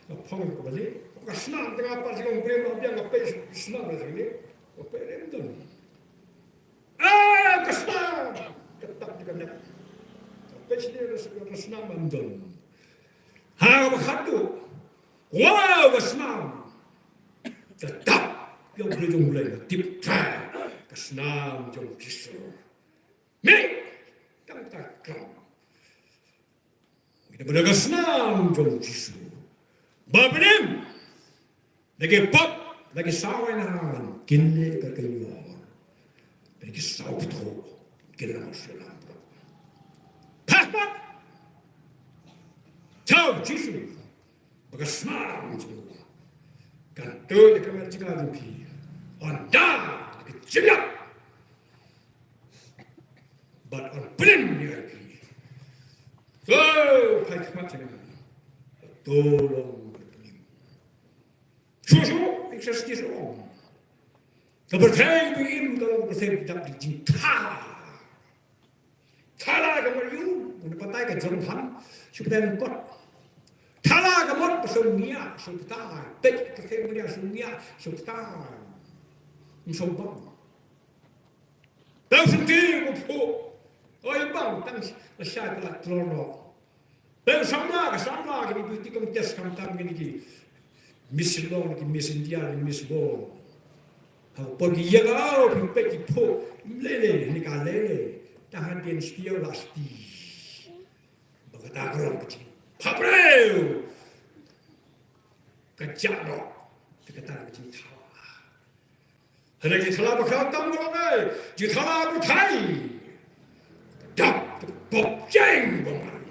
Nga phong ka ba lieh. Ka snam, tang nga pat sha u briew, nga biang, nga peit snam la jong ngi. Nga peit, ym don. Ah, ka snam! Ka tap ïa ka net. Ka peit sha ka snam, ym don. Ha kaba khatduh, wow, ka snam! Ka tap ïa u briew jong U Blei, ka tip, trai, ka snam jong Jisu. Mih, tang ta kram. Ngi dei ban da ka snam jong Jisu ba pynim. Da ki pop, da ki saw ainang kin leh ka kynñior. Da ki saw pthuh kin long shu lam. Phah pat. Chau Jisu. Ba ka snam jong u kan tuid ha ka met jingïap jong phi. Ynda ki jingïap. Bad yn pynim ïa phi. To phai khmat sha nga. To long ban pynim. Shuh shuh, Eklesiastis ong, ka pyrthei ba im ka long ka pyrthei ba dap da ka jingthala. Thala ka mut ïa u, u batai ka jong han, shu batai lyngkot. Thala ka mut ba shu ngiah, shu batai. Peit ka pyrthei ba ngiah, shu ngiah, shu batai. Ym shu bang. Tang sngewthuh ba phuh. Oi bang, tang la shai ka la tlor noh. Tang samla, ka samla, kine ki beauty contest khamtam kine ki Miss Shillong, ki Miss India, ki Miss World. Ha por ki ïa ka, phi peit ki phuh. Lele, ne ka lele. Tang hadien stia la sti. Ba kata ka long ka jing. Phabreu. Ka jah noh. Te kata ka jingthala. Hynrei ka jingthala ba khraw tam ka long ei, jingthala ba thait. Dap ka pop jeng ba man.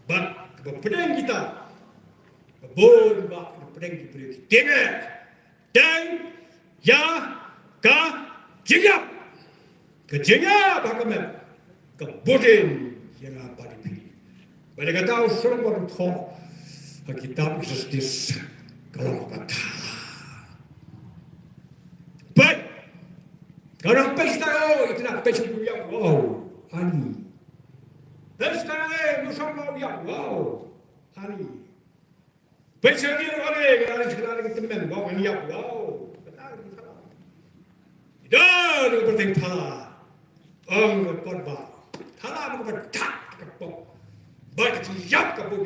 Bad kaba pdeng kita, ba bun ba kaba pdeng ki briew ki tieng eh. Dang ïa ka jingïap. Ka jingïap ha ka met ka bud ïa nga bad ïa phi. Bad ïa kata u sngewbha ban thoh ha kitab Eklesiastis ka long kata. Peit. Ka dang peit sha o, ïa kata peit sha u ïap, wow, ani. Peit sha e, u sngewbha ïap, wow, ani. Peit sha ïing, ale, ka la ring, ka la ring tymmen, ba kan ïap, wow. Ka la ring thala. Da ring pyrthei thala. Ong ka pot ba. Thala ba ka dak ka pop. Ba ka jingïap ka bud.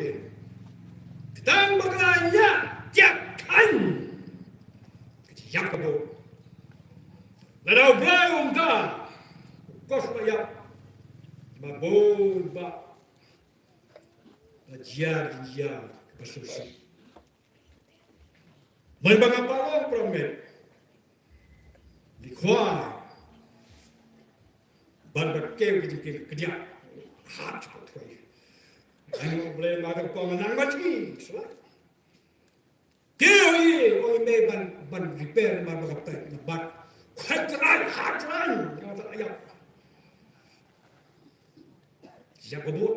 Tang ba ka la ïap, ïap kan. Ka jingïap ka bud. Lada U Blei um da. Kos ba ïap. Ba bud ba. La jia, jia, ba sngewsih. Mai ba nga ba long promet. Li khwa. Ban ba kew ki jingkyrkhu kdiak. Hat ba thoi. Ai U Blei ma ka pong nang ba jngi. Sla. Te ïa, ong ïa me ban, ban repair namar ba ka peit na bad. Khwai trai, ha trai, nga ta ïap. Ïap ka bud.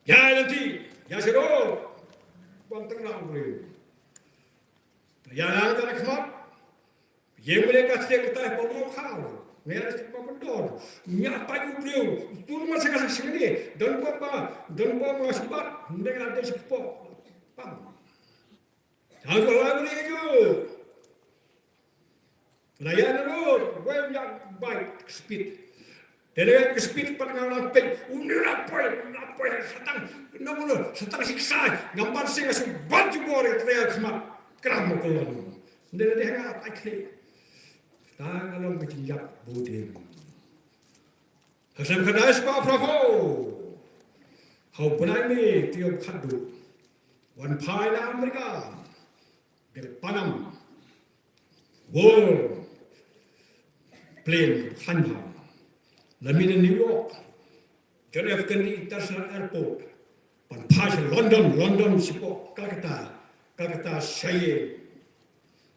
Ïa lynti, ïa shadoh. Bam tang na u briew. Ïa la ta na khmat. Ïa mele ka tiek ka tai pom mo khaw. Nga ïa la sik ba pyndonkam. Ïa pat u briew. Tu ma sa ka sa sik ni. Don ba ba, don ba ma sbat. Ndeng la dei sik pok. Pam. Hau tu hau ni ju. La ïa na ro, wei ïa bai speed. Te la ïa speed pat nga la pei, un la poi, un la poi, satang, no, no, satang siksa, ngam ban sing asu ban ju bor, te ïa khmat, kram mo kolon. Nde de nga ai kli. Ta nga long ka jingïap bu ding. Hasem khadai spa prapho. Hau bnai me tiom khadu. Wan phai na Amerika. Dek Panam. World plane khan ha. La mi na New York. John F Kennedy International Airport. Pan phai sha London, London sha Calcutta, Calcutta sha ïing.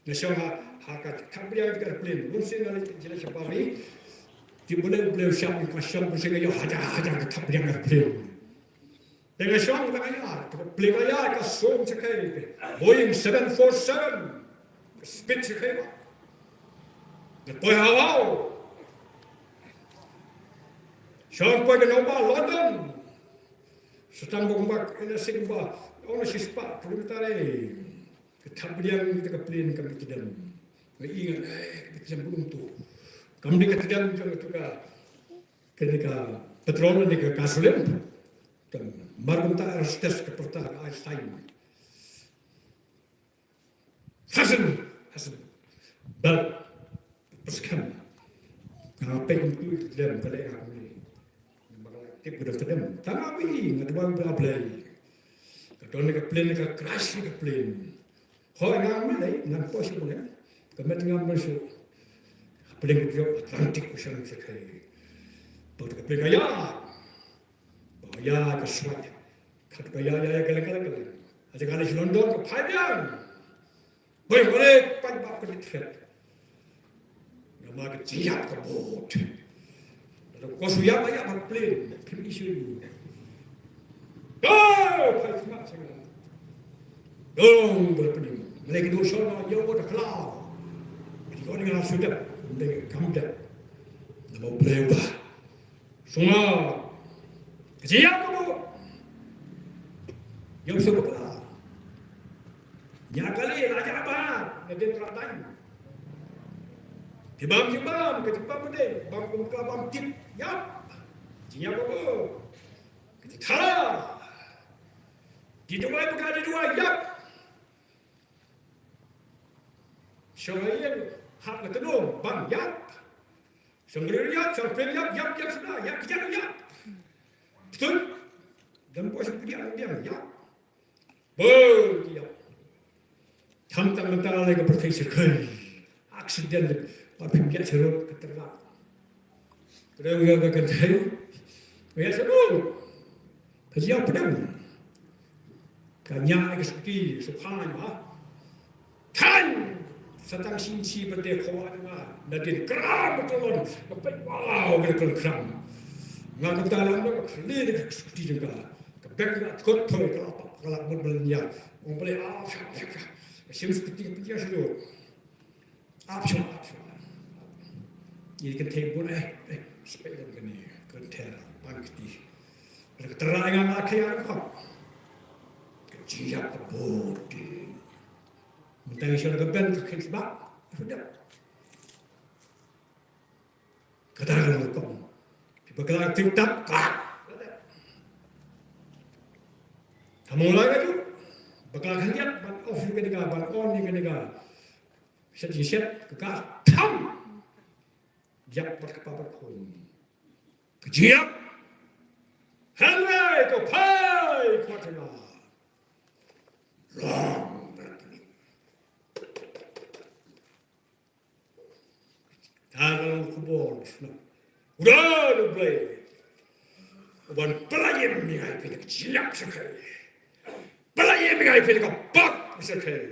Nga shong ha, ha ka thap biang ka airplane. Bun sien nga leit jela sha Paris. Ti bun leit bun leit shong ka shong bun sien nga ïoh hajar hajar ka thap biang airplane. Te nga shong ka ïa, ka plane ka ïa, ka sum sha kai. Boeing seven four seven. Ka speed sha kai ba. Ka poi hawa. Shong poi ka nong ba London. Satang ba kumba, ina sing ba. Ona shi spah kilometer eh. Ka thap biang kita ka plane kam kita dem. Nga ingat, eh, ka kita dem bulung tu. Kam di ka kita dem jong tu ka, ka ni ka petrol ni ka gasolin. Kan mar kumta aerostes ka perta ka Einstein. Hasan, hasan. Bal, peskam. Nga pek tu dem ka le ka ni. Tip ka dang tedem. Tang abi nga dua ba blai. Ka don ka plane ka crash ka plane. Hoi nga mi lai ngan pos mo ya. Ka met nga men so. Plane ka dio Atlantic Ocean se kai. Bang ka plane ka ya. Bang ya ka swat. Ka ka ya ya ya ka le ka le ka le. Aja ka le London ka phai biang. Boi boi pat bap ka thret. Namar ka jingïap ka bud. Lada ko su ïap ïap bad plane, phim issue. Go! Phai smat sha nga. Dong bol pynïm. Malai ka dor shon ïa u da khlaw. Ka dor ni nga la shu dep. Ym dei kam dep. Namar u Blei u da. Sngewbha. Ka jingïap ka bud. Ïa u sngewbha bakla. Ïa kali la ïa ba. Nga dei trak dang. Ki bam ki bam, ka jingïap ka dei. Bam kum ka bam tip. Ïap. Jingïap ka bud. Ka jingthara. Di duwai bakla di duwai. Ïap. Shong ha ïing, hap na tnum, bam ïap. Shong ha ïing ïap, shong ha ïing ïap, ïap, ïap, sngewbha, ïap, kjat ïap. Betul? Dang boi shong pdiang, pdiang, ïap. Boi, ïap. Tham tang mentang lei ka pyrthei syrkhei. Accident, ba phim ïap syrut, ka terlak. Ka dei ka kynthei. Ka ïa sadu. Ka jia pdeng. Ka nya ka skuti, sukhan ha. Than! Satang shin chi bate khawa nga. Na din kram ka lon. Ka pek wow ka kram. Nga ka ta lam ka khli ka skuti jong ka. Ka bek nga tkot thoi ka lap ka lap mut bel nya. Ong bel ah sha sha sha. Ka shim skuti ka pia sadu. Ap shwa, ap shwa. Ngi kynthei bun eh, eh, spek dang kane, kynthei pan kti. Ka trai nga nga khia ka. Ka jia ka bot. Mynta ngi shon ka ben ka khin sbak. Sudah. Ka tar ka long kong. Pi bakla tik tak ka. Ka mong lai ka tu. Bakla khan yak ban off ni ka ni ka, ban on ni ka ni ka. Shet ji shet, ka ka tam. Yak pat ka pa pat khun. Ka jiak. Henry, ka pai, ka tena. Long, ta ka long khubor, sna. Uda, uda, Blei. Uban pelayan ni ai, ka jiak sakai. Pelayan ngai phi na ka pop ka pyrthei.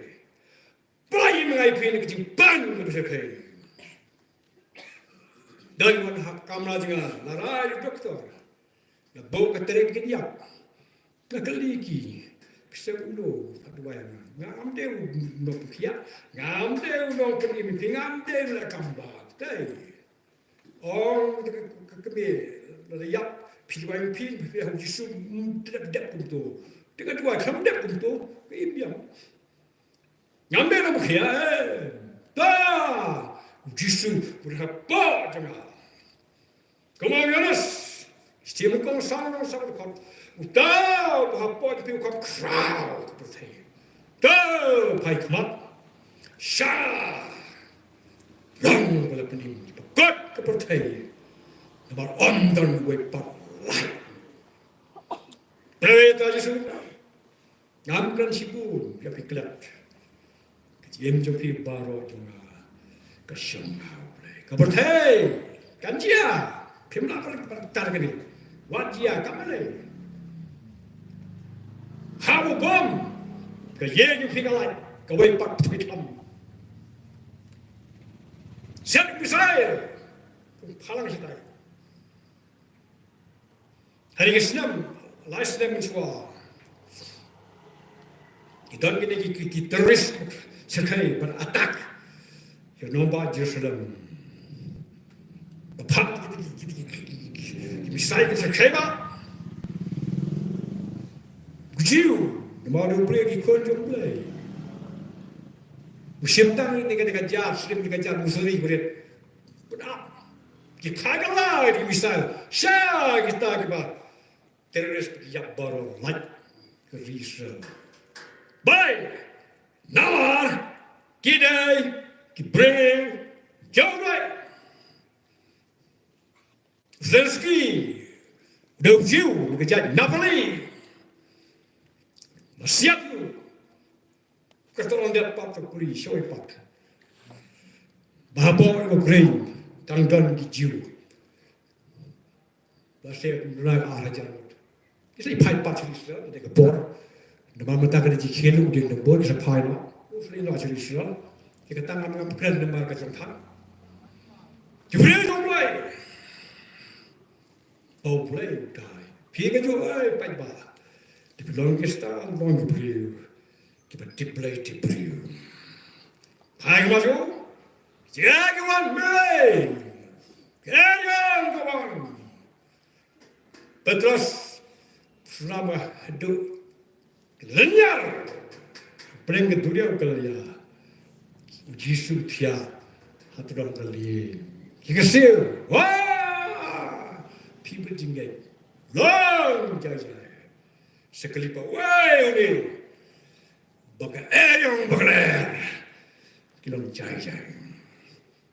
Pynlait im ngai phi na ka jingpan ka pyrthei. Don wan ha ka kamra jong nga, la rai doktor. La buh ka tyrem ki ïap. Nga kylli ki, phi sngewthuh kumno, phi duwai ïa nga. Ngam dei u nongpynkhiah, ngam dei u nongpynim, phi ngam dei u leh kam bha. Te. Ong ka, ka, ka kmie, la ïap, phi duwai phi, phi ïa u Jisu, mm, dep dep kumto. Te ka duwai kam dep kumto, ka im ïam. Ngam dei nongpynkhiah, eh. Ta, u Jisu, u dei hapoh jong nga. Kumba u Ïoannis, Stim kong sang kong sang dkhot. Uta, uba hapoh jong phi u kham khraw ka pyrthei. Te, phai khmat. Sha. Long ba la pynim, ba kot ka pyrthei. Namar ym don uwei pat lait. Pyrthei ta Jisu. Ngam kren shibun, ïa phi klet. Ka jingim jong phi baroh jong nga, ka shong ha U Blei. Ka pyrthei, kan jia, phim lah ban tar kane. Wat jia, kam lei. Ha u bom, ka ïing jong phi ka lait, kawei pat phi tam. Set missile, phalang shitai. Ha ri ka snem, lai snem mynshuwa. Ki don kine ki, ki, ki terrorist, syrkhei, ban attack. Ïa u nongbah Jerusalem. Ba phah ki, ki, ki, ki missile ki syrkhei ba. U Jiw, namar u Blei ki khun jong U Blei. U shim tang ïa kane ka jar, shim ïa ka jar, u suri, u rit. Pynap. Ki thakala ki missile. Sha kita kiba terrorist ki ïap baroh lait ka ri Israel. Bai. Namar ki dei ki briew jong U Blei. Zelensky u dei u Jiw na ka jaid Naphtali. Masiat u. Ka tyrong dep pat ka kuri shoi pat. Ba hapoh ka Ukraine tang don ki Jiw. Ba se kumno ar hajar ngut. Ki sa phai pat sha Israel, da ka bor. Namar mynta ka da jingkheiñ u dei nombor ki sa phai noh. U sa noh sha Israel. Ki ka tang ngam ngam kren namar ka jong tang. Ki briew jong U Blei. Ba U Blei u dei. Phi ka jong ai paidbah. Te phi long Khristan, long ki briew kiba tip Blei tip briew. Phai ka ma jong. Jia ki wan mei. Ka jong ka wan. Petros, shnam haduh lynñiar. Pyrshang ka duriaw ka lynñiar. U Jisu thiah ha tyrong ka lieng. Ki kyrsiew. Wah! Phi bad jingngeit. Long jai jai. Sa kali pa wai une. Ba ka eriong ba ka ler. Ki long jai jai.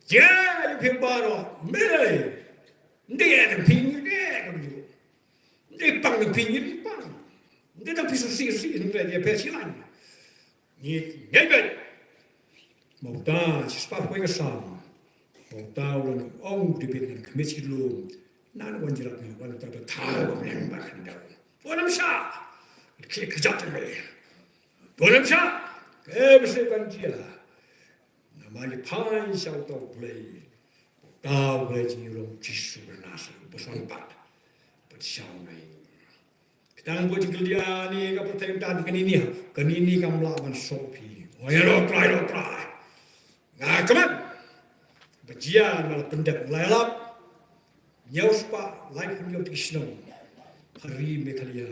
Jai phi baroh. Mei. Ndei eriong phi ngi eriong ju. Ndei pang nang phi ngi pang. Ndei nang phi susi susi nang ïa phi silang. Ngi ngi ngi. Mo ta spah poi ka sam. Mo ta u long ong u David ngan khmih shi lum. Ngan wan jrap ngan wan ta ba thaw ngan ba khandau. Wan am sha. Ki kjat ngai. Wan am sha. Ke bisi ban jia. Namar ngi phai sha uta U Blei. Uta U Blei jong ngi u long Jisu Khrist u ba sngewbha. Bad sha u Blei. Kata ngan buh jingkylli ïa kane ka pyrthei mynta, kane ne, kane ne kam lah ban sop phi. Oh, ïa, Lord, Trai, Lord, Trai. Nga kmen. Ba jia, nga la pyndep, nga la ïalap. Hynñiew spah laiphew hynñiew tylli ki shnong ha ri Meghalaya.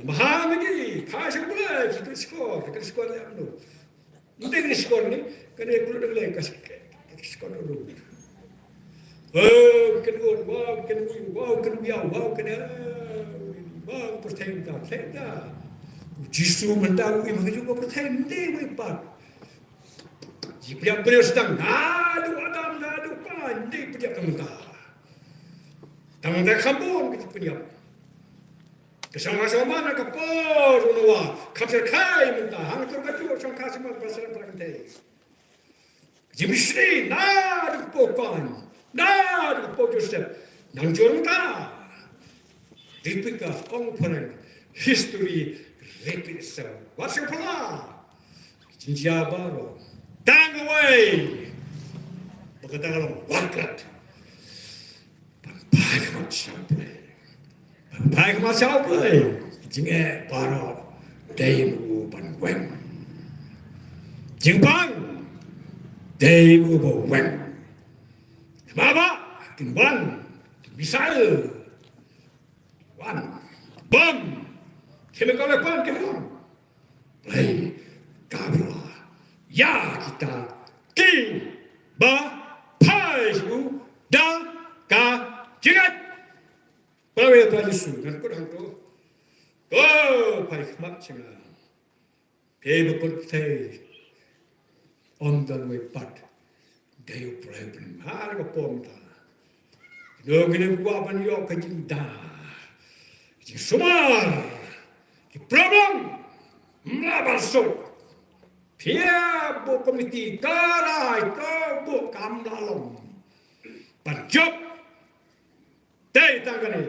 Maham ïa ki, ka sha Blei, ki kren shkor, ki kren shkor leh kumno. Ym dei kren shkor ne, kane ka lut dang leh ka shkor, ka shkor lut. Wow, kren lut, wow, kren lut, wow, kren lut, wow, kren lut, wow, pyrthei mynta, pyrthei mynta. U Jisu mynta u im ha kajuh ka pyrthei, ym dei wei pat. Ji pdiang briew sdang, naduh Adam, naduh Kain, ym dei pdiang tang mynta. Tang mynta kham bun ka jingpynïap. Ka shong ha shong man ka por u Noah, kham syrkhei mynta, hangto ka juh shong ka shong man ka por syrkhei mynta. Ka jingmynsiem, naduh ka por Kain, naduh ka por Joseph, nang jur mynta. Dei phi ka ong phareng, history Repeat itself. Wat sngewphylla. Jingjia baroh. Tang kawei. Ba kata ka long wat klet. Ban phai khmat sha U Blei. Ban phai khmat sha U Blei. Jingeh baroh dei ma u ban weng. Jingpang dei ma u ba weng. Kaba kin wan, kin missile. Wan. Bom. Chemical weapon kin wan. Blei ka bla ïa kita kiba phai sha u da ka jingngeit. Para bangeit Jisu, ngan kut hangto. Ko phai khmat sha nga. Phi ba kut phi. Ym don wei pat. Dei U Blei ban ha ka pom ta. Kino kino kwah ban ïoh ka jingda, ka jingsumar, ki problem, mla ban suk. Phi ba komiti ka rai ka ba kam la long. Ban jop Dei tang kane.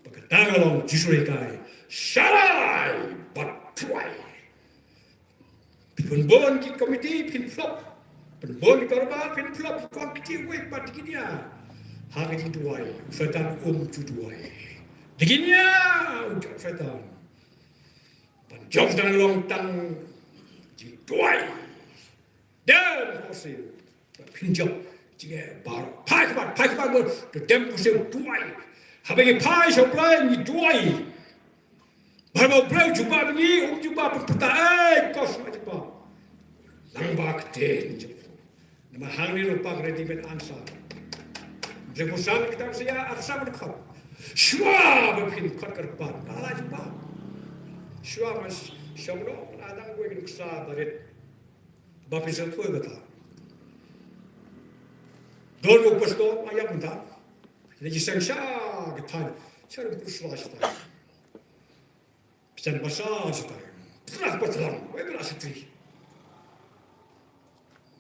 Ba ka tang ka long Jisu ïa kai. Sharai bad duwai. Pynbun ki komiti pynflop. Pynbun ki dorbar pynflop. Ki kwah kti wei bad ki nia. Ha ka jingduwai. Soitan um ju duwai. Dei ki nia u jop soitan. Ban jop tang long tang jingduwai. Dem ko siew. Pynjop. Jingeh baroh. Phai khmat, phai khmat mo. To dem ko siew duwai. Haba ngi phai sha U Blei ngi duwai. Ba U Blei u jubab ngi, um jubab pynpyntah, eh, ko sma jubab. Lang ba ktien jubab. Namar hangne ruh pat ready made answer. Jubab sang kita mesti ya answer ban khot. Shuwa ba phin khot kyrpad. Ala jubab. Shuwa mas shong no, adang gue nuksa barit. Ba phi sa thui kata. Don u pastor ayap mynta. Lagi sang sha ka thaiñ. Sha rum pus la sha thaiñ. Pichan basa sha thaiñ. Pras patlan. Wei bela sha tri.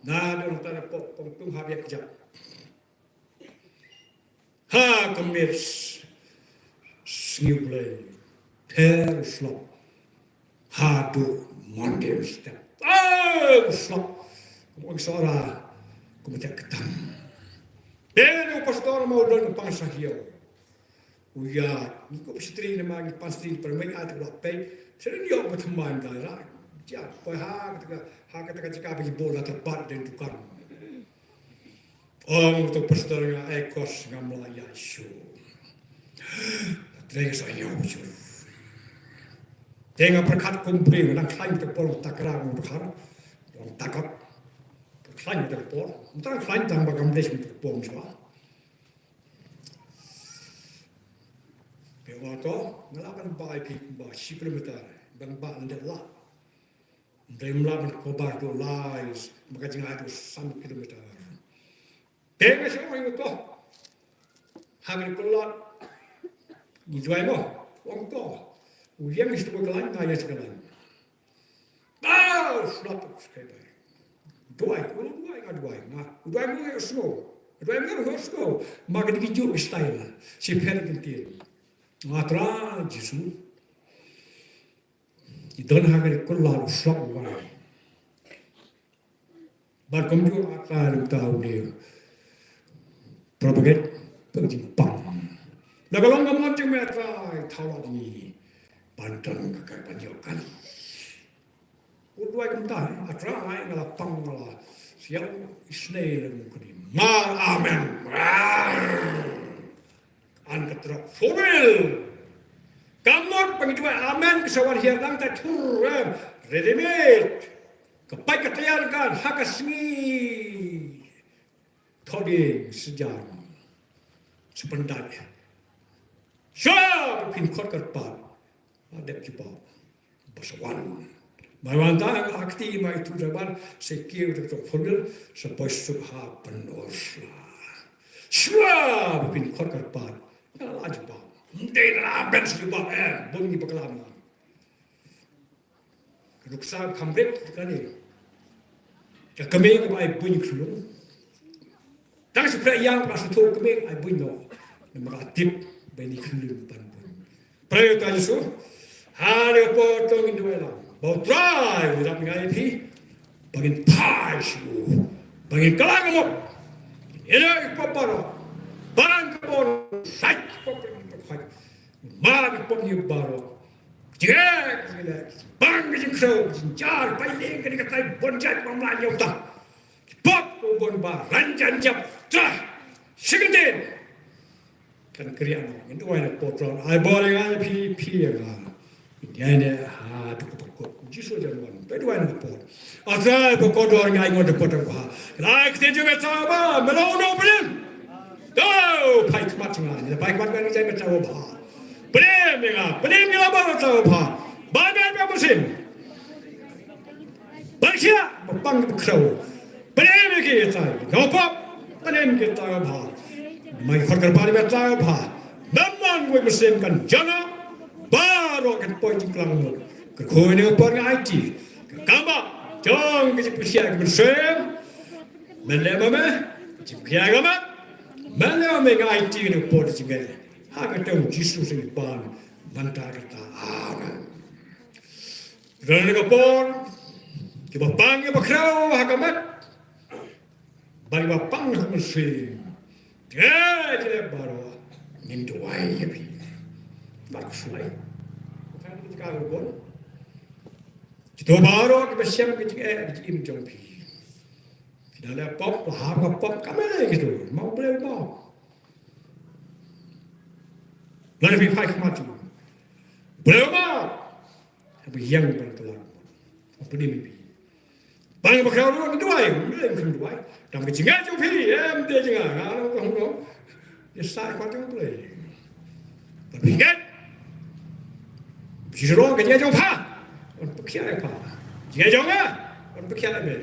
Na don tana pok pong tung ha biak jap. Ha ka miet sngi U Blei. Pher u slap. Haduh Monday u step. Ah, u slap. Kum ong sora. Kum tek ketam. Pher u pastor ma u don pang sa hiau. U ya, ngi ko pastri ne ma ngi pastri permit at la pei. Sering yo ba thamban da ra. Ja, pa ha ka, ha ka ka ka ba ki bola terbat dan tukar. Ong to pastor nga ai kos ngam la ïa shu. Trei sa ïa shu. Te nga pyrkhat kum briew nang khlaiñ te por takra ngam pyrkhat. Ong takap. Khlaiñ te por. Tang khlaiñ tang ba kam les te por shuwa. Pe wa to nga la ban bai pi ba shi kilometer. Ban ba ndet la. Dei mla ban kobar to lais, maka jinga to san kilometer. Te nga shu ong to. Ha ngi kulat. Ngi juai mo, ong to. U yang is to kalan, nga ya kalan. Ah, slap, slap. Duai, u duai, nga duai, nga. U duai mo ya snow. U duai mo ya snow. Maka dikit ju style. Si pher kentil. Nga tra, Jisu. I don ha ka kulat u slap u wan. Ban kumjuh a ka lim ta u ne. Propagate, pynjing pang. La ka long ka mon jing me a trai, thaw la di. Ban don ka ka ban yo kan. U duai kumta, a trai, nga la pang nga la. Siang, isnei le mungkuni. Mar, amen. Rar. An ka trok four wheel. Ka mut ba ngi duwai amen ka sa wan hiar dang ta thur em. Ready made. Ka paid ka tayar kan ha ka sngi. Thoding sejang. Sependai. Sha ba phin khot kyrpad. Adep jubab. Ba sa wan. Mai wan ta nga akti mai tu da ban se kiew da to formula sa poi suk ha penos la. Shwa ba phin khot kyrpad. Nga la jubab. Ndei la ben sa jubab eh bun ngi bakla ma. Ruksa kham rep kane. Ka kmie ka ba ai buin khlung. Tang shu pyrkhat ïa ka shu thoh kmie ai buin noh. Namar ka tip ba ini khlung ban buin. Pray ta Jisu. Ha kane ka por to ngin duwai lang ba U Trai un ïarap ïa ngi, ba ngin phai sha u, ba ngin kylla ka bor, ngin ïaleh ïa ki pop baroh, ban ka bor, shait ki pop, ki pop, ki pop, map ki pop ïa baroh. Jingeh, jingeh, ban ka jingkhrew, jingjar, bai leng kane katai bun jait ba mlien ïa uta. Ki pop ko bun ba ranjan jap, Trai, shi kyntien. Kan kyrïah noh, ngin duwai na por trai. Ai bor ïa nga ïa phi, phi ïa nga. Ngin ïaineh haduh ka bakut. Jisu jan wan. Phi duwai na por. A Trai, ba kordor nga ai ngon da por da bha. Kan ai ktien jong me Trai ba, me long u nongpynim. To, phai khmat jong nga. Ngin phai khmat jong nga, jai me Trai ba bha. Pynim ïa nga, pynim ïa nga ba Trai ba bha. Ba me ba mynsiem. Ban khia, ba pang, ba khrew. Pynim ïa ki Trai, nga pop, pynim ïa ki Trai ba bha. Namar ki khot kyrpad ïa me Trai ba bha. Namar ngi mynsiem kan jana, baroh kan poi jingklang mut. Ka khun ne ka por nga aiti. Ka kamba, jong ka jingpynkhiah ka mynsiem. Men leh ma me, ka jingpynkhiah ka me. Men leh ma me nga aiti ne ka por jingeh. Ha ka kyrteng Jisu sngewbha. Mynta kata. Amen. Ran ka por, kiba pang kiba khrew ha ka met. Bad kiba pang ha ka mynsiem. Te, te baroh, ngin duwai ïa phi. Bad ka sulai. Ka jaka ka bun. Kito baroh kiba shem ka jingeh ka jingim jong phi. Ki da leh pop, ba hap ka pop, ka mele kito. Map, Blei map. Lada phi phai khmat jong u Blei map. Haba ïeng ban kylla ka bor. Haba phi dei mi phi. Ban ba khrew ruh ngi duwai, ngi leh ngi duwai. Tang ka jingngeit jong phi, em dei jingngeit, nga long ka hung long. Ïa sa ka jong U Blei. Ban phi ngeit. Phi shu long ka jingngeit jong pha. Ban pynkhiah ïa pha. Jingngeit jong nga. Ban pynkhiah ïa me.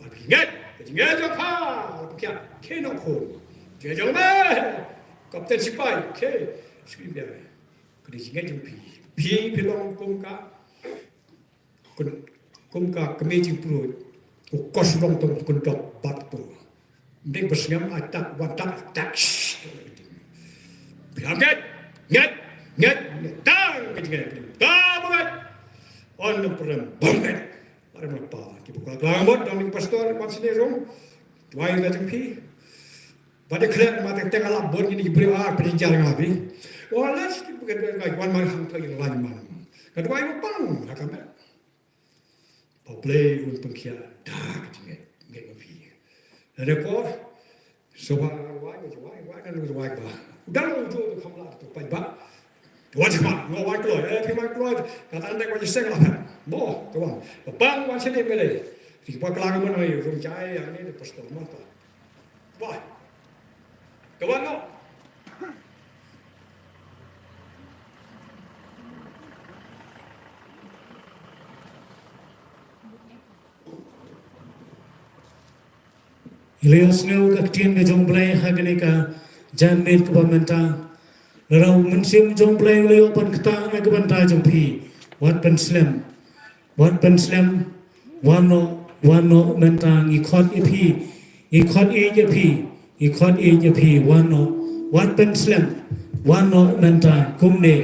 Ban phi ngeit. Ka jingngeit jong pha. Ban pynkhiah. Khie noh khun. Jingngeit jong me. Kapten sipai. Khie. Shu ïa me. Ka dei jingngeit jong phi. Phi, phi long kum ka, kum, kum ka kmie jingpynroi. U kos long tang u kyndok bat to. Dei ba sngem ai tak, wan tak, tak. Phi ngeit, ngeit, ngeit, ngeit. Tang ka jingngeit. Tang ba ngeit. On nang pyrem ba ngeit. Pyrem ba pa. Ki ba kla kla mut dang ki pastor wan sini rum. Duwai ka jong phi. Ba dei khlem ma teng teng a lap bun ngi ki briew ar pynjar nga phi. Wa leh ki bukit bukit ngai wan man hangto ïa la man. Ka duwai ba pang ha ka met. Ba U Blei un pynkhiah da ka jingngeit, ngeit ma phi. Lada por, so ba nga duwai, nga duwai, duwai, nga duwai ba. U dang u ju tu kham la tu paidbah. Wan sha khmat, nga wan kloi, eh, phi wan kloi, kata nda wan seng la phet. Mo, ka wan. Ba pang wan sha ne mele. Ki ba klang mo nang ïa rum jai, ïa ne, pastor mo ta. Wan. Ka wan mo. Ngi la ïohsngew ka ktien ka jong U Blei ha kane ka janmiet kaba mynta. Lada u Mynsiem jong U Blei u la ïoh ban ktah na ka bynta jong phi. Wat pynslem. Wat pynslem. Wan noh, wan noh mynta ngi khot ïa phi. Ngi khot ïa phi. Ngi khot ïa phi, wan noh, wat pynslem, wan noh mynta kumne.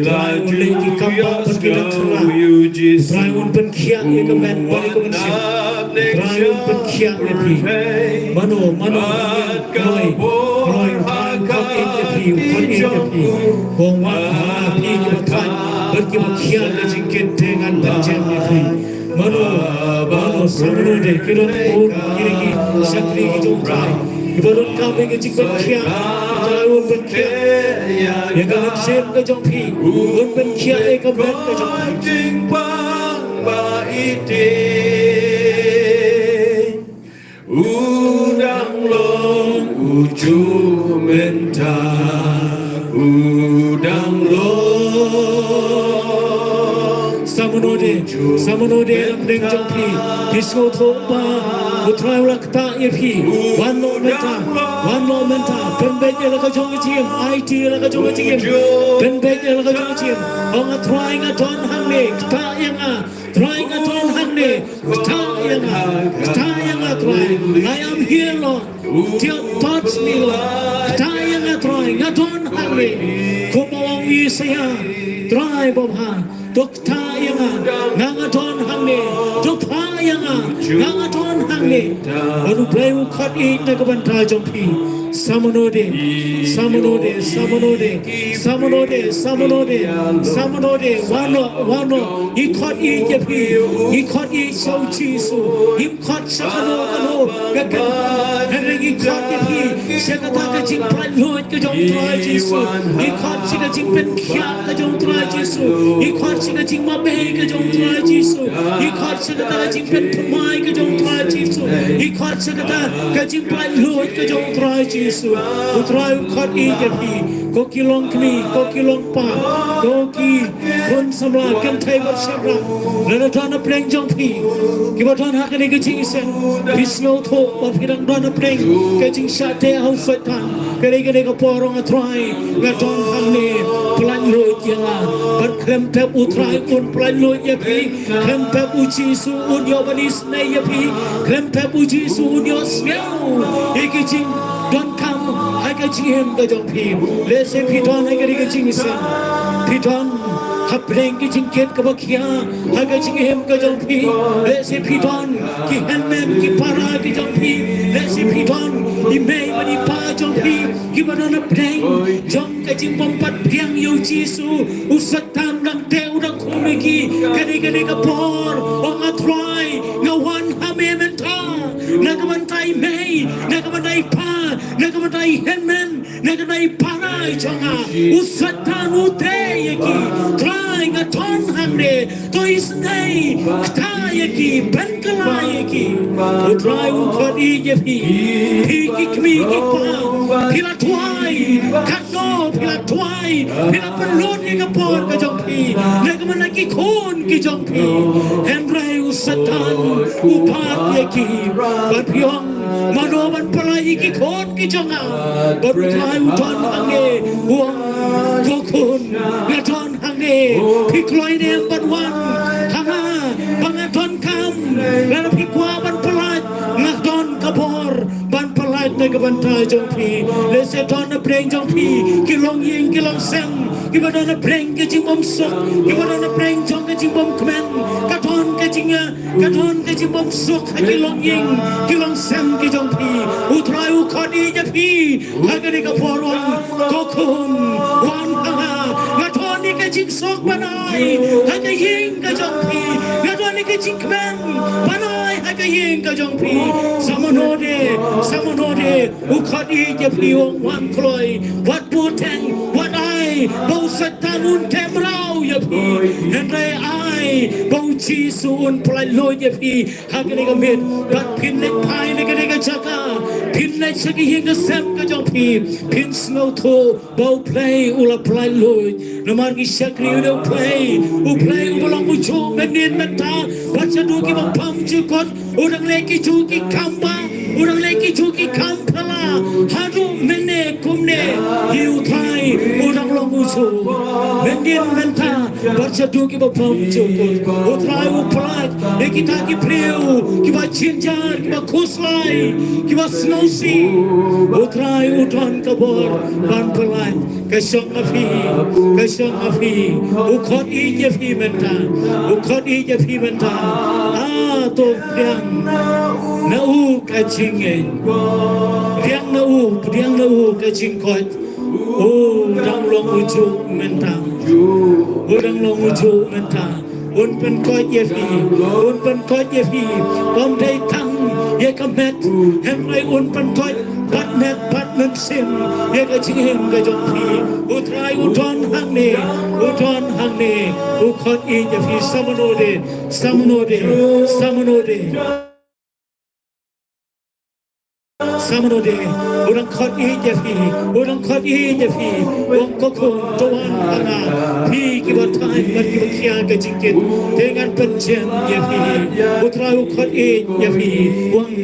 Trai un leh ki kam ba bad ki dang thrang. Trai un pynkhiah ïa ka met bad ïa ka mynsiem. Trai un pynkhiah ïa phi. Mano, mano, kloi, kloi, Trai un khot ïa phi, un khot ïa phi. Kong wan ha phi kiba thait bad kiba khiah ka jingkit te ngan pynjem ïa phi. Mano, mano, sa mano de, ki don bun kine ki shakri ki jong U Trai. Kiba donkam ïa ka jingpynkhiah, U Trai un pynkhiah ïa ka mynsiem ka jong phi, un pynkhiah ïa ka met ka jong phi. U dang long, u ju mynta, u dang long. Sa mano de, sa mano de na pdeng jong phi, phi sngewthuh ba U Trai u la ktah ïa phi. Wan noh mynta, wan noh mynta, pynbeit ïa la ka jong ka jingim, aiti ïa la ka jong ka jingim, pynbeit ïa la ka jong ka jingim. Ong, A Trai, nga don hangne, ktah ïa nga. Trai, nga don hangne, ktah ïa nga, ktah ïa nga, Trai. I am here, Lord. Touch me, Lord. Ktah ïa nga, Trai, nga don hangne. Kumba ong Isaïah, Trai babha, to ktah ïa nga, nga nga don hangne. To phah ïa nga, nga nga don hangne. Bad U Blei u khot ïeit na ka bynta jong phi. Samano de, samano de, samano de, samano de, samano de, samano de, wan noh, wan noh. Ngi khot ïeit ïa phi. Ngi khot ïeit sha U Jisu. Ngim khot sha kano kano ka kynhun. Hynrei ngi khot ïa phi sha kata ka jingpynlut ka jong Trai Jisu. Ngi khot sha ka jingpynkhiah ka jong Trai Jisu. Ngi khot sha ka jingmabei ka jong Trai Jisu. Ngi khot sha kata ka jingpynthymmai ka jong Trai Jisu. Ngi khot sha kata ka jingpynlut ka jong Trai Jisu. U Trai u khot ïeit ïa phi. Ko ki long kmie, ko ki long kpa, ko ki khun samla, kynthei bad shynrang. Lada don napdeng jong phi kiba don ha kane ka jingseng, phi sngewthuh ba phi dang don napdeng ka jingshah teh ha u Soitan. Kane, kane ka por ong, A Trai, nga don hangne, pyllait luid ïa nga. Bad khlem pep U Trai un pyllait luid ïa phi, khlem pep U Jisu un ïoh ban isynei ïa phi, khlem pep U Jisu un ïohsngew ïa ki jingdonkam ha ka jingim ka jong phi. Lehse phi don ha kane ka jingseng, phi don hapdeng ki jingkit kaba khia ha ka jingim ka jong phi. Lehse phi don ki hynmen ki para ki jong phi. Lehse phi don i mei bad i pa jong phi kiba don hapdeng jong ka jingbym pat pdiang ïa U Jisu. U Soitan dang teh, u dang khum ïa ki. Kane, kane ka por, ong, A Trai, nga wan ha me mynta, na ka bynta i mei, na ka bynta i pa, na ka bynta i hynmen, na ka bynta i para jong nga. U Soitan u teh ïa ki. Trai, nga don hangne, to isynei, ktah ïa ki, pynkylla ïa ki. U Trai u khot ïeit ïa phi. Phi ki kmie ki kpa, phi la duwai, katno phi la duwai, phi la pynlut ïa ka por ka jong phi na ka bynta ki khun ki jong phi. Hynrei u Soitan u bat ïa ki. Bad phi ong, mano ban pyllait ïa ki khun ki jong nga? Bad U Trai u don hangne, u ong, ko khun, nga don hangne. Phi kloi ne em ban wan ha nga ba nga donkam? Lada phi kwah ban pyllait, nga don ka bor ban pyllait na ka bynta jong phi. Lehse don napdeng jong phi ki longïing ki longsem kiba don napdeng ka jingbymsuk, kiba don napdeng jong ka jingbymkmen. Ka don ka jing, ka don ka jingbymsuk ha ki longïing ki longsem ki jong phi. U Trai u khot ïeit ïa phi ha kane ka por, ong, ko khun, wan ha nga. Nga don ïa ka jingsuk ban ai ha ka ïing ka jong phi. Nga don ïa ka jingkmen ban ai ha ka ïing ka jong phi. Sa mano de, sa mano de, u khot ïeit ïa phi, u ong, wan kloi, wat bteng, wat ai ba u Soitan un teh mraw ïa phi. Hynrei ai ba u Jisu un pyllait luid ïa phi ha kane ka miet. Bad phin leit phai na kane ka jaka, phin leit sha ka ïing ka sem ka jong phi, phin sngewthuh ba U Blei u la pyllait luid. Namar ngi shakri ïa U Blei, U Blei uba long ujuh mynnin mynta bad shaduh kiba bymjukut. U dang leh kijuh ki kam bah, u dang leh kijuh ki kam phylla haduh mynne kumne. Hi U Trai u dang long ujuh mynnin mynta bad shaduh kiba bymjukut. U Trai u pyllait ïa kita ki briew kiba jynjar, kiba khuslai, kiba sngewsih. U Trai u don ka bor ban pyllait. Ka shong ha phi, ka shong ha phi. U khot ïeit ïa phi mynta, u khot ïeit ïa phi mynta. A, to pdiang na u ka jingngeit. Pdiang na u, pdiang na u ka jingkoit. U dang long ujuh mynta, u dang long ujuh mynta. Un pynkoit ïa phi, un pynkoit ïa phi. Ym dei tang ïa ka met, hynrei un pynkoit bad met bad mynsiem ïa ka jingim ka jong phi. U Trai u don hangne, u don hangne. U khot ïeit ïa phi. Sa mano de, sa mano de, sa mano de. Sa mano de, u dang khot ïeit ïa phi, u dang khot ïeit ïa phi. U ong, ko khun, to wan ha nga, phi kiba thait bad kiba khia ka jingkit, te ngan pynjem ïa phi. U Trai u khot ïeit ïa phi, u ong,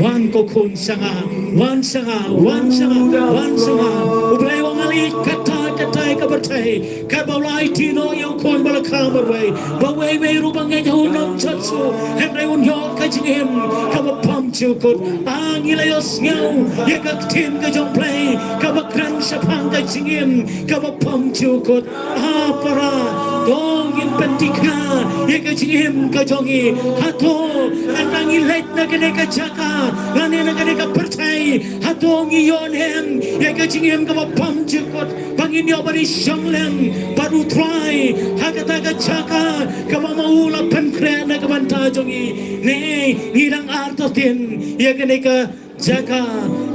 wan ko khun sha nga, wan sha nga, wan sha nga, wan sha nga. U Blei u ong, nga la ïeit katta katta ïa ka pyrthei. Katba u la aiti noh ïa u khun ba la kha marwei, ba uwei uwei ruh ba ngeit ha u un ym jot shuh, hynrei un ïoh ka jingim kaba bym jukut. A ngi la ïohsngew ïa ka ktien ka jong Blei kaba kren shaphang ka jingim kaba pom jukut. A para, to ngin pynthikna ïa ka jingim ka jong ngi. Hato haba ngi leit na kane ka jaka lane na kane ka pyrthei, hato ngi ïoh ne em ïa ka jingim kaba pom jukut ba ngin ïoh ban ïashong lem bad U Trai ha kata ka jaka kaba ma u la pynkhreh na ka bynta jong ngi? Ne ngi dang artatien ïa kane ka jaka,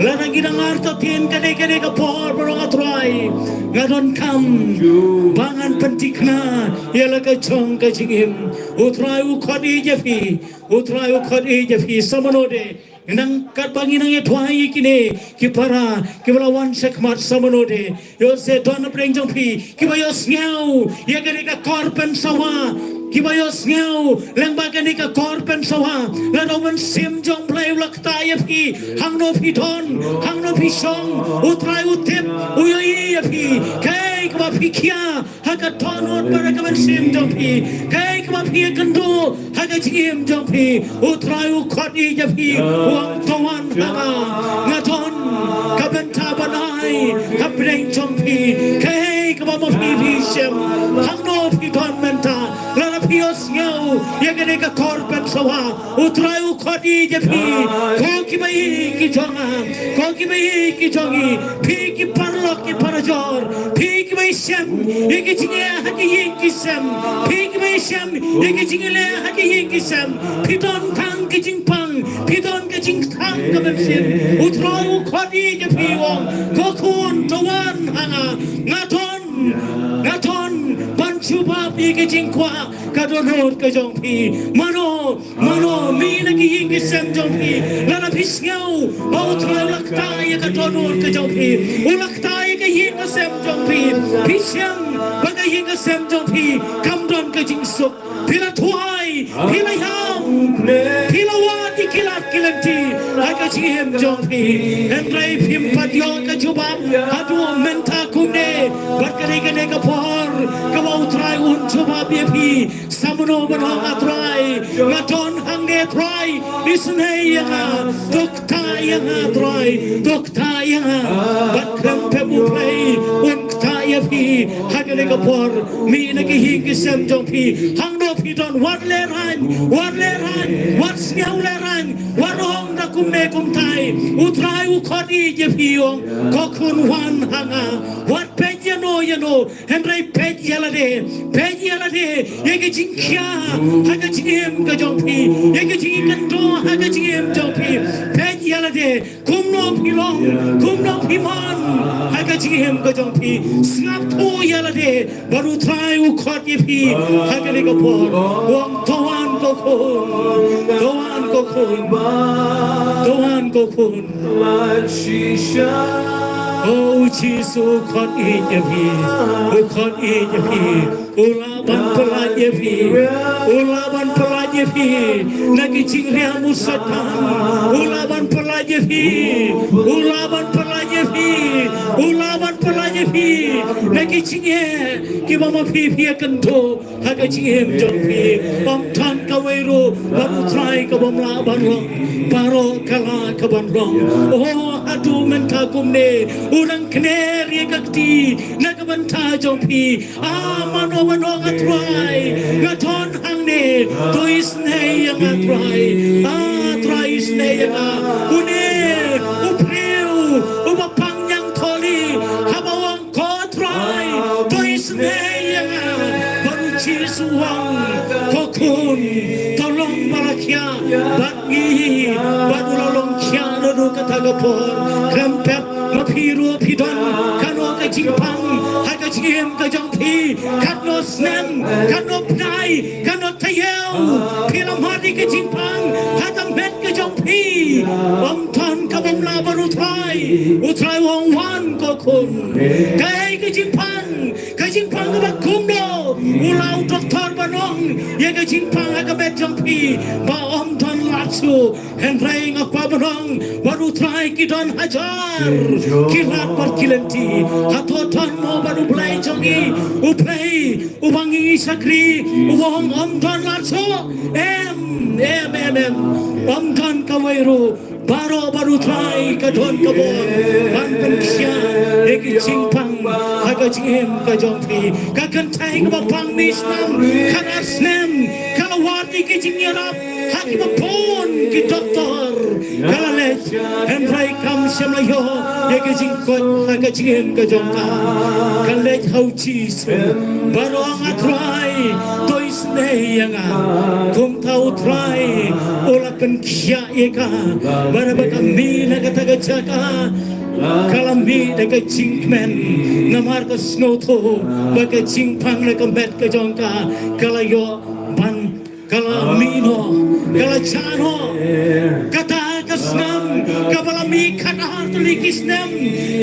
lada ngi dang artatien kane, kane ka por, baroh, A Trai, nga donkam ba ngan pynthikna ïa la ka jong ka jingim. U Trai u khot ïa phi, U Trai u khot ïa phi, samano de. Nang katba ngi nang ïa duwai ïa kine ki para kiba la wan shakhmat, samano de. Ïoh se don hapdeng jong phi kiba ïohsngew ïa kane ka kor pynsawa, kiba ïohsngew lyngba kane ka kor pynsawa. Lada u Mynsiem jong Blei u la ktah ïa phi, hangno phi don, hangno phi shong, U Trai u tip, u ïohi ïa phi. Kaei kaba phi khia ha ka dohnud bad ha ka mynsiem jong phi, kaei kaba phi ïakynduh ha ka jingim jong phi, U Trai u khot ïa phi, u ong, to wan ha nga, nga don ka bynta ban ai hapdeng jong phi. Kaei kaba ma phi phi shem, hangno phi don mynta, lada phi ïohsngew ïa kane ka kor pynsawa, U Trai u khot ïa phi, ko kiba ïeit ki jong nga, ko kiba ïeit ki jong ngi, phi ki paralok ki parajor, phi kiba ïashem ïa ki jingeh ha ki ïing ki sem, phi kiba ïashem ïa ki jingïaleh ha ki ïing ki sem, phi don tang ki jingpang, phi don ka jingkthang ka mynsiem. U Trai u khot ïa phi, u ong, ko khun, to wan ha nga, nga don, nga don ban jubab ïa ki jingkwah ka dohnud ka jong phi. Mano, mano mih na ki ïing ki sem jong phi, lada phi sngew ba U Trai u la ktah ïa ka dohnud ka jong phi, u la ktah ïa ka ïing ka sem jong phi, phi shem ba ka ïing ka sem jong phi kam don ka jingsuk. Phi la duwai, phi la ïam, phi la wad ïa ki lad ki lynti ha ka jingim jong phi, hynrei phim pat ïoh ka jubab haduh mynta kumne. Bad kane, kane ka por kaba U Trai un jubab ïa phi. Samano ban ong, A Trai, nga don hangne Trai, isynei ïa nga, to ktah ïa nga Trai, to ktah ïa nga. Bad khlem pep U Blei un ktah ïa phi ha kane ka por. Mih na ki ïing ki sem jong phi, hangno phi don, wat lehraiñ, wat lehraiñ, wat sngewlehraiñ, wat ong da kumne kumtai. U Trai u khot ïa phi, u ong, ko khun, wan ha nga. Wat peit ïano ïano, hynrei peit ïa lade, peit ïa lade, ïa ka jingkhia ha ka jingim ka jong phi, ïa ka jingkynduh ha ka jingim jong phi. Peit ïa lade, kumno phi long, kumno phi mon ha ka jingim ka jong phi. Sngap thuh ïa lade, bad U Trai u khot ïa phi ha kane ka por, u ong, to wan ko khun, to wan ko khun, to wan ko khun. O Jisu, u khot ïa phi, u khot ïa phi, u lah ban pyllait ïa phi, u lah ban pyllait ïa phi na ki jingriam u Soitan, u lah ban pyllait ïa phi, u lah ban pyllait ïa phi, u lah ban pyllait ïa phi na ki jingeh kiba ma phi phi ïakynduh ha ka jingim jong phi. Ym don kawei ruh bad U Trai ka bym lah ban long, baroh ka lah ka ban long. O, haduh mynta kumne u dang kner ïa ka kti na ka bynta jong phi. A, mano mano, A Trai, nga don hangne, to isynei ïa nga Trai. A Trai, isynei ïa nga. Une u briew uba pang ñiangtholi, haba u ong, ko Trai, to isynei ïa nga. Bad U Jisu u ong, ko khun, to long ba la khiah bad ngi, bad u la long khiah naduh kata ka por. Khlem pep ma phi ruh phi don kano ka jingpang ha ka jingim ka jong phi, katno snem, katno bnai, katno taïew phi la mad ïa ka jingpang ha ka met ka jong phi. Ym don ka bym lah bad U Trai. U Trai u ong, wan ko khun. Kaei ka jingpang? Ka jingpang kaba kumno? U la u doktor ban ong ïa ka jingpang ha ka met jong phi ba ym don lad Jisu, hynrei nga kwah ban ong, wat u Trai ki don hajar ki lad bad ki lynti. Hato don mo bad u Blei jong ngi, u Blei uba ngi shakri, uba ong ym don lad shuh? Em, em, em, em. Ym don kawei ruh. Baroh bad u Trai ka don ka bor ban pynkhiah ïa ki jingpang ha ka jingim ka jong phi. Ka kynthei kaba pang mih snem khatar snem, ka la wad ïa ki jingïarap ha kiba bun ki doktor. Ka la leit, hynrei kam shym la ïoh ïa ki jingkoit ha ka jingim ka jong ka. Ka leit ha u Jisu. Baroh nga Trai, to isynei ïa nga. Kumta u Trai u la pynkhiah ïa ka. Bad haba ka mih na kata ka jaka, ka la mih da ka jingkmen. Namar ka sngewthuh ba ka jingpang na ka met ka jong ka, ka la ïoh ban, ka la mih noh, ka la jah noh. Kata ka snem kaba la mih khatar tylli ki snem,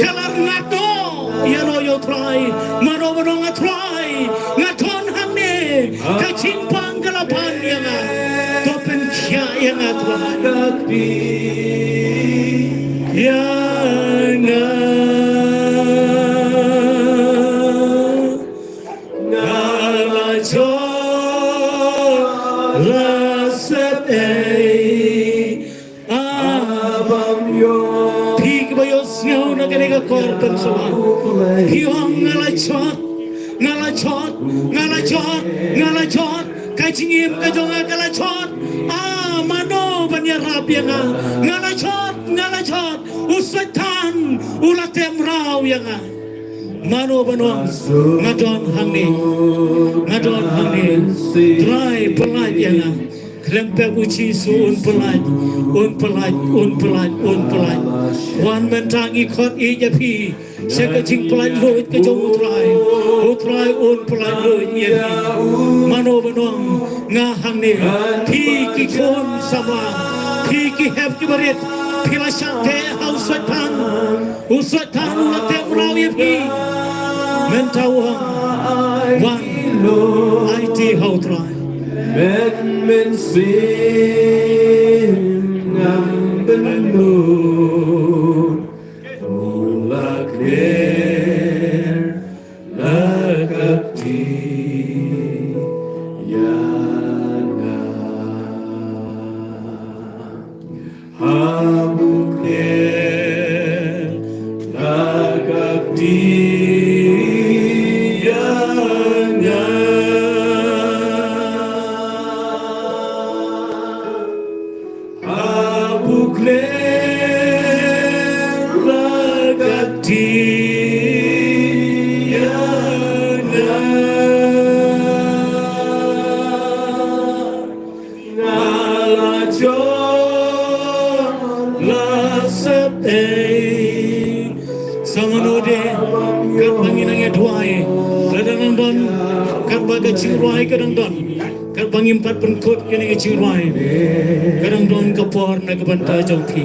ka la rngat noh. Ïa no ïa u Trai, mano mano nga Trai, nga don hangne, ka jingpang ka la pan ïa nga. To pynkhiah ïa nga Trai. Ïa nga. Nga la jot la sep ei. Abam yo. Phi kiba ïohsngew na kane ka kor pynsawah. Phi ong nga la jot, nga la jot, nga la jot, nga la jot. Ka jingim ka jong nga ka la jot. Ah, mano ban ïarap ïa nga. Nga la jot, nga la jot. U Soitan u la teh mraw ïa nga. Mano ban ong nga don hangne, nga don hangne. Trai pyllait ïa nga. Khlem pep u Jisu un pyllait, un pyllait, un pyllait, un pyllait. Wan mynta ngi khot ïeit ïa phi sha ka jingpyllait luid ka jong u Trai. U Trai un pyllait luid ïa phi. Mano ban ong nga hangne. Phi ki khun samla, phi ki hep ki barit, phi la shah teh ha u Soitan. U Soitan u la teh mraw ïa phi. Mynta u ong, wan, aiti ha u Trai. Men men sin ngam ben no. U la kner la ka ti ïa nga. Ha bukeng la ka ti ïa nga. Ha bukeng la ka ti ïa nga. Nga la jot la sep ei. Sa mano de, katba ngi nang ïa duwai, lada nang don katba ka jingrwai ka dang don, katba ngim pat pynkut kane ka jingrwai, ka dang don ka por na ka bynta jong phi.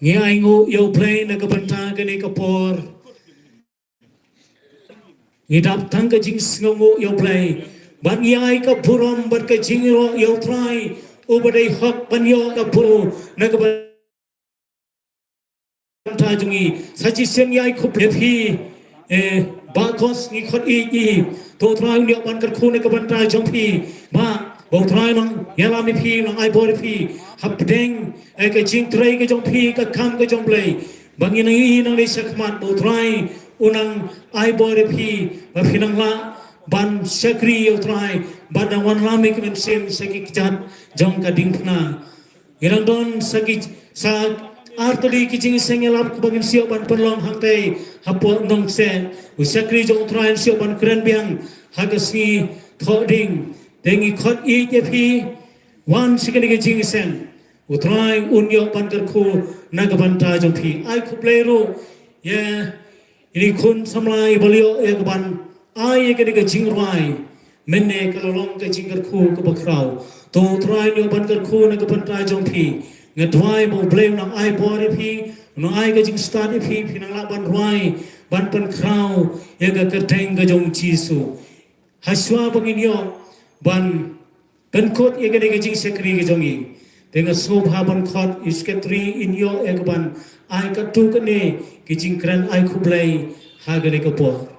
Ngi ainguh ïa U Blei na ka bynta kane ka por. Ngi dap tang ka jingsngewnguh ïa U Blei. Bad ngi ai ka burom bad ka jingïaroh ïa U Trai uba dei hok ban ïoh ka burom na ka bynta jong ngi. Sa shisien ngi ai khublei ïa phi. Eh, Bah Kos ngi khot ïeit ïa i. To U Trai un ïoh ban kyrkhu na ka bynta jong phi. Bah, ba U Trai un nang ïalam ïa phi, un nang ai bor ïa phi. Hapdeng, eh, ka jingtrei ka jong phi, ka kam ka jong U Blei. Ba ngin nang ïohi nangne shakhmat ba U Trai un nang ai bor ïa phi, ba phin nang lah ban shakri ïa U Trai, ban nang wanlam ïa ka mynsiem sha ki kjat jong ka diengphna. Ngi dang don sa ki, sa artylli ki jingïaseng ïalap kiba ngin sa ïoh ban pynlong hangtei hapoh Nongkseh. U shakri jong U Trai un sa ïoh ban kren biang ha ka sngi Thohdieng. Te ngi khot ïeit ïa phi, wan sha kane ka jingïaseng. U Trai un ïoh ban kyrkhu na ka bynta jong phi. Ai khublei ruh ïa ine i khun samla iba la ïoh ïa ka ban ai ïa kane ka jingrwai. Mynne ka la long ka jingkyrkhu kaba khraw. To U Trai un ïoh ban kyrkhu na ka bynta jong phi. Nga duwai ba U Blei un nang ai bor ïa phi, un nang ai ka jingstad ïa phi, phi nang lah ban rwai, ban pynkhraw ïa ka kyrteng ka jong U Jisu. Hashwa ba ngin ïoh ban pynkut ïa kane ka jingshakri ka jong ngi, te nga sngewbha ban khot ïa u Secretary un ïoh ïa ka ban ai katto katne ki jingkren ai khublei ha kane ka por.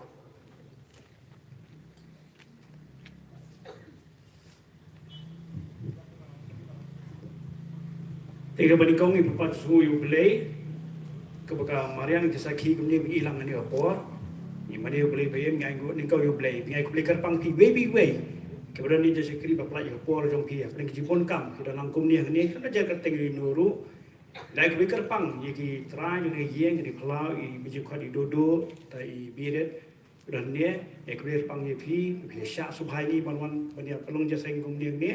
Te kaba nyngkong ngi pynpaw sngewbha ïa U Blei kaba ka mariang jingïasakhi kumne ba ngi ïoh lang ha kane ka por. Ngi mane ïa U Blei ba ïa ngi ai nguh, nyngkong ïa U Blei, ngi ai khublei kyrpang ïa phi iwei pa iwei kiba don ha kane ka jingshakri ba pynlait ïa ka por jong phi, ïa phi ki jingpun kam ki don lang kumne hangne, kata ka jaka teng ri no ruh. Ngi ai khublei kyrpang ïa ki trai jong ngi, ïa ki phyllaw, i Bijou Khot, i Dodo, ta i Biret, don ne, ïa khublei kyrpang ïa phi, phi shah sngewbha ïa ngi ban wan ban ïa pynlong jingïaseng kumne hangne.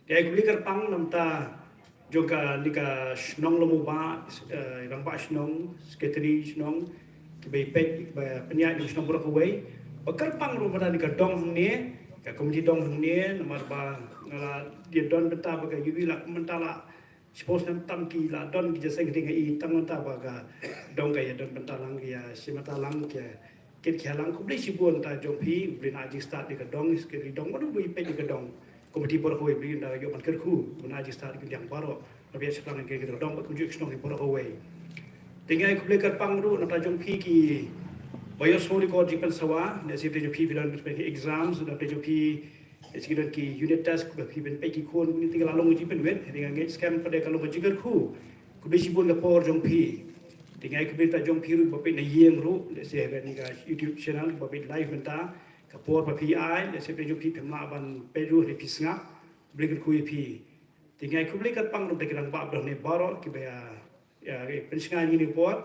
Te ïa khublei kyrpang na ka bynta jong kane ka shnong Lawmawbah, eh, Rangbah Shnong, Secretary Shnong, kiba ïa peit, ba pynïaid na ka shnong baroh kawei. Ba kyrpang ruh na ka bynta kane ka dong hangne, ka komiti dong hangne, namar ba nga la ïa don bynta ba ka ïohi la kumta la, shiphew snem tam ki la don ki jingïaseng, te nga i tang mynta ba ka dong ka ïa don bynta lang, ka ïa shim bynta lang, ka ïa kit khia lang. Khublei shibun na ka bynta jong phi, U Blei un ai jingstad ïa ka dong, ki dong, mano ba ïa peit ïa ka dong, komiti baroh kawei, U Blei un da ïoh ban kyrkhu, un ai jingstad ïa ki liang baroh, ba ïa shaphrang ïa ka dong bad kumjuh ki shnong baroh kawei. Te nga ai khublei kyrpang ruh na ka bynta jong phi kiba ïohsngew record jingpynsawa, lehse na ka bynta jong phi phi don exams, na ka bynta jong phi Ïa, ki don ki unit test ba phi pynpeit ki khun, ngi te ka la long ka jingpynwit, te nga ngeit skhem pat de ka long ka jingkyrkhu. Khublei shibun ka por jong phi. Te nga ai khublei na ka bynta jong phi ruh ba peit na ïing ruh, lehse ha kane ka YouTube channel ba peit live mynta. Ka por ba phi ai, lehse na ka bynta jong phi phim lah ban peit ruh, lehse phi sngap. Khublei kyrkhu ïa phi. Te nga ai khublei kyrpang ruh na ka bynta ki rangbah ba don hangne baroh kiba ïa Ïa, ïa, pynshngaiñ ïa kane ka por.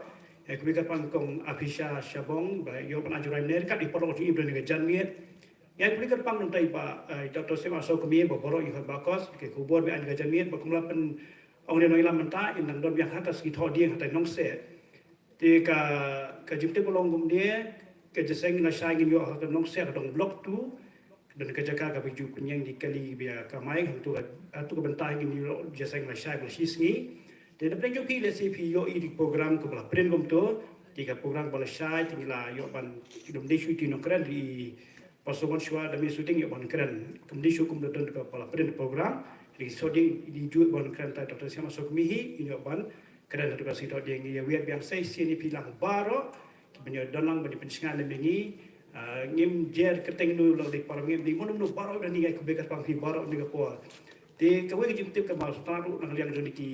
Ïa, khublei kyrpang Kong Apisha Shabong, ba ïoh ban ajuh rai mynne, ryngkat ïa ki paralok jong i ba don ha kane ka janmiet. Ïa, khublei kyrpang na ka bynta i Bah, eh, Doctor Sema Sawkmie, ba baroh ïa hot bakos, ki khubor ba ai ha kane ka janmiet, ba kum la pyn-ong ïa ngi mynta, in dang don biang ha ka sngi Thohdieng ha Nongset. Te ka, ka jingtip ba long kumne, ka jingïaseng lashai ngin ïoh ha ka Nongset, ha Dong Block two, Don ka jaka kaba ju pynïeng da ki kali ba ïa kamai, hangto ka, hangto ka bynta ngin ïoh jingïaseng lashai ba la shi sngi. Te na pdeng jong phi lehse phi ïohi ïa ki program kaba la print kumto, te ka program ba lashai te ngi la ïoh ban, ki dang dei shuh ki nongkren, i Pastor Wan Shwa da mih shooting ïoh ban kren. Kam dei shuh kum da don kaba la print program, te ki soding i ju ban kren, ta Doctor Sema Sawkmie hi, i ïoh ban kren ha ka sngi Thohdieng. Ïa wiar biang sa shisien ïa phi lang baroh kiba ïa don lang ban ïa pynshngaiñ lem ïa ngi. Ah, ngim jer kyrteng no, la dei para bangeit, dei mano mano, baroh ngi ai khublei kyrpang ïa phi baroh ha kane ka por. Te kawei ka jingtip kaba sngewthuh ruh na ka liang jong ki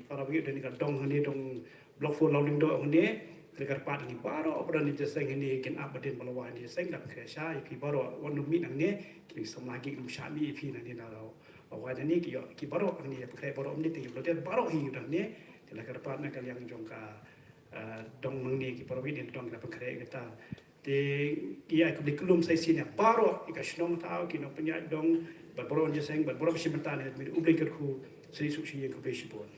para bangeit, don ka dong hangne, dong Block four Lawlyngdoh hangne. Te kyrpad ïa ngi baroh ba don jingïaseng hangne, kin ap ba dien ba la wai jingïaseng, la pynkhreh shai ïa phi baroh, wat nym mih nangne, ki samla ki kin ym shah mih ïa phi nangne, na la wai nangne ki ïoh, ki baroh hangne ïa pynkhreh baroh mynne, te ki volunteer baroh hi hangne. Te la kyrpad na ka liang jong ka, eh, dong nangne, ki para bangeit dong ki la pynkhreh kata. Te ngi ai khublei kyllum sa shisien ïa baroh ïa ka shnong, thaw, ki nongpynïaid dong, bad baroh jingïaseng, bad baroh ba shim bynta ne, U Blei kyrkhu, sa suk shi ïing, khublei shibun.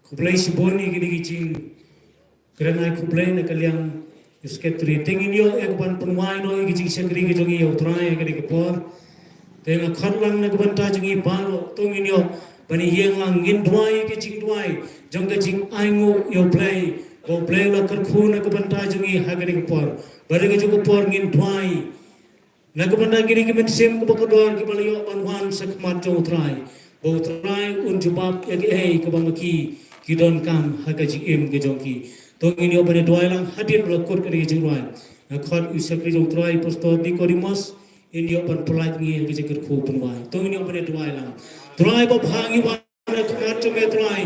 Khublei shibun ïa kine ki jingkren ai khublei na ka liang Secretary. Te ngin ïoh ïa ka ban pynwai noh ïa ka jingshakri ka jong ngi ïa U Trai ha kane ka por. Te nga khot lang na ka bynta jong ngi baroh, to ngin ïoh ban ïeng lang, ngin duwai ïa ka jingduwai jong ka jingainguh ïa U Blei, ba U Blei u la kyrkhu na ka bynta jong ngi ha kane ka por. Bad ha kajuh ka por ngin duwai na ka bynta kine ki mynsiem kiba kordor kiba la ïoh ban wan sha khmat jong U Trai, ba U Trai un jubab ïa kaei kaba ma ki ki donkam ha ka jingim ka jong ki. To ngin ïoh ban ïa duwai lang hadien ba la kut kane ka jingrwai. Nga khot ïa u Secretary jong U Trai, Pastor Nicodemus, in ïoh ban pynlait ngi ha ka jingkyrkhu pynwai. To ngin ïoh ban ïa duwai lang. Trai babha, ngi wan na ka khmat jong me Trai,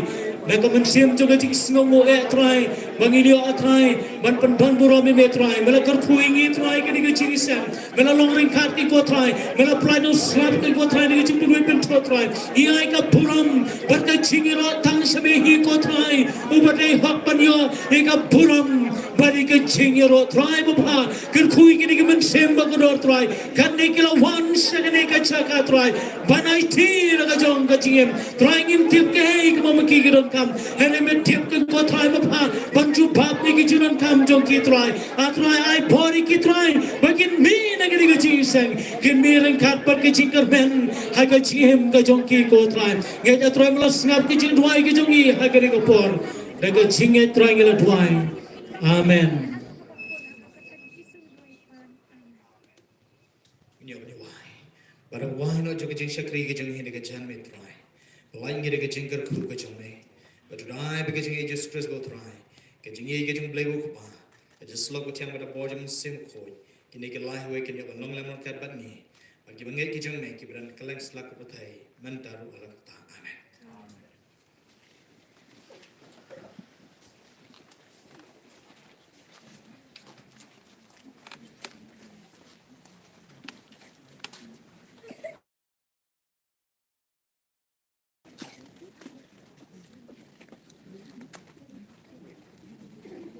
na ka mynsiem jong ka jingsngewnguh eh Trai, ba ngin ïoh ah Trai ban pyndonburom ïa me Trai. Me la kyrkhu ïa ngi Trai ha kane ka jingïaseng, me la long ryngkat ïa ngi ko Trai, me la pynlait noh slap ïa ngi ko Trai, na ka jingpynwit pynthut Trai. Ngi ai ka burom bad ka jingïaroh tang sha me hi ko Trai, uba dei hok ban ïoh ïa ka burom bad ïa ka jingïaroh. Trai babha, kyrkhu ïa kine ki mynsiem ba kordor Trai, katne ki la wan sha kane ka jaka Trai, ban aiti da ka jong ka jingim. Trai, ngim tip kaei kaba ma ki ki donkam, hynrei me tip ko Trai babha, ban jubab ïa ki jingdonkam jong ki Trai. Ah Trai, ai bor ïa ki Trai ba kin mih na ka ka jingseng, kin mih ryngkat bad ka jingkyrmen ha ka jingim ka jong ki, ko Trai. Ngeit, a Trai, me la sngap ka jingduwai ka jong ngi ha kane ka por. Da ka jingngeit, Trai, ngi la duwai. Amen. Ngi ïa duwai. Ba da wai noh jong ka jingshakri ka jong ngi da ka jingmut, Trai. Ba la ngi da ka jingkyrkhu ka jong me. Ba da dei ba ka jong ngi Jisu Khrist, ko Trai. Ka jong ngi ka jong Blei, ko Kpa. Ka jingslok, ko Trai, ba da bor jong me Mynsiem Bakhuid. Kine ki lai wei kin ïa ban long lem ryngkat bad ngi. Bad kiba ngeit ki jong me kiba don kylleng slak ka pyrthei, mynta ruh hala katta. Amen.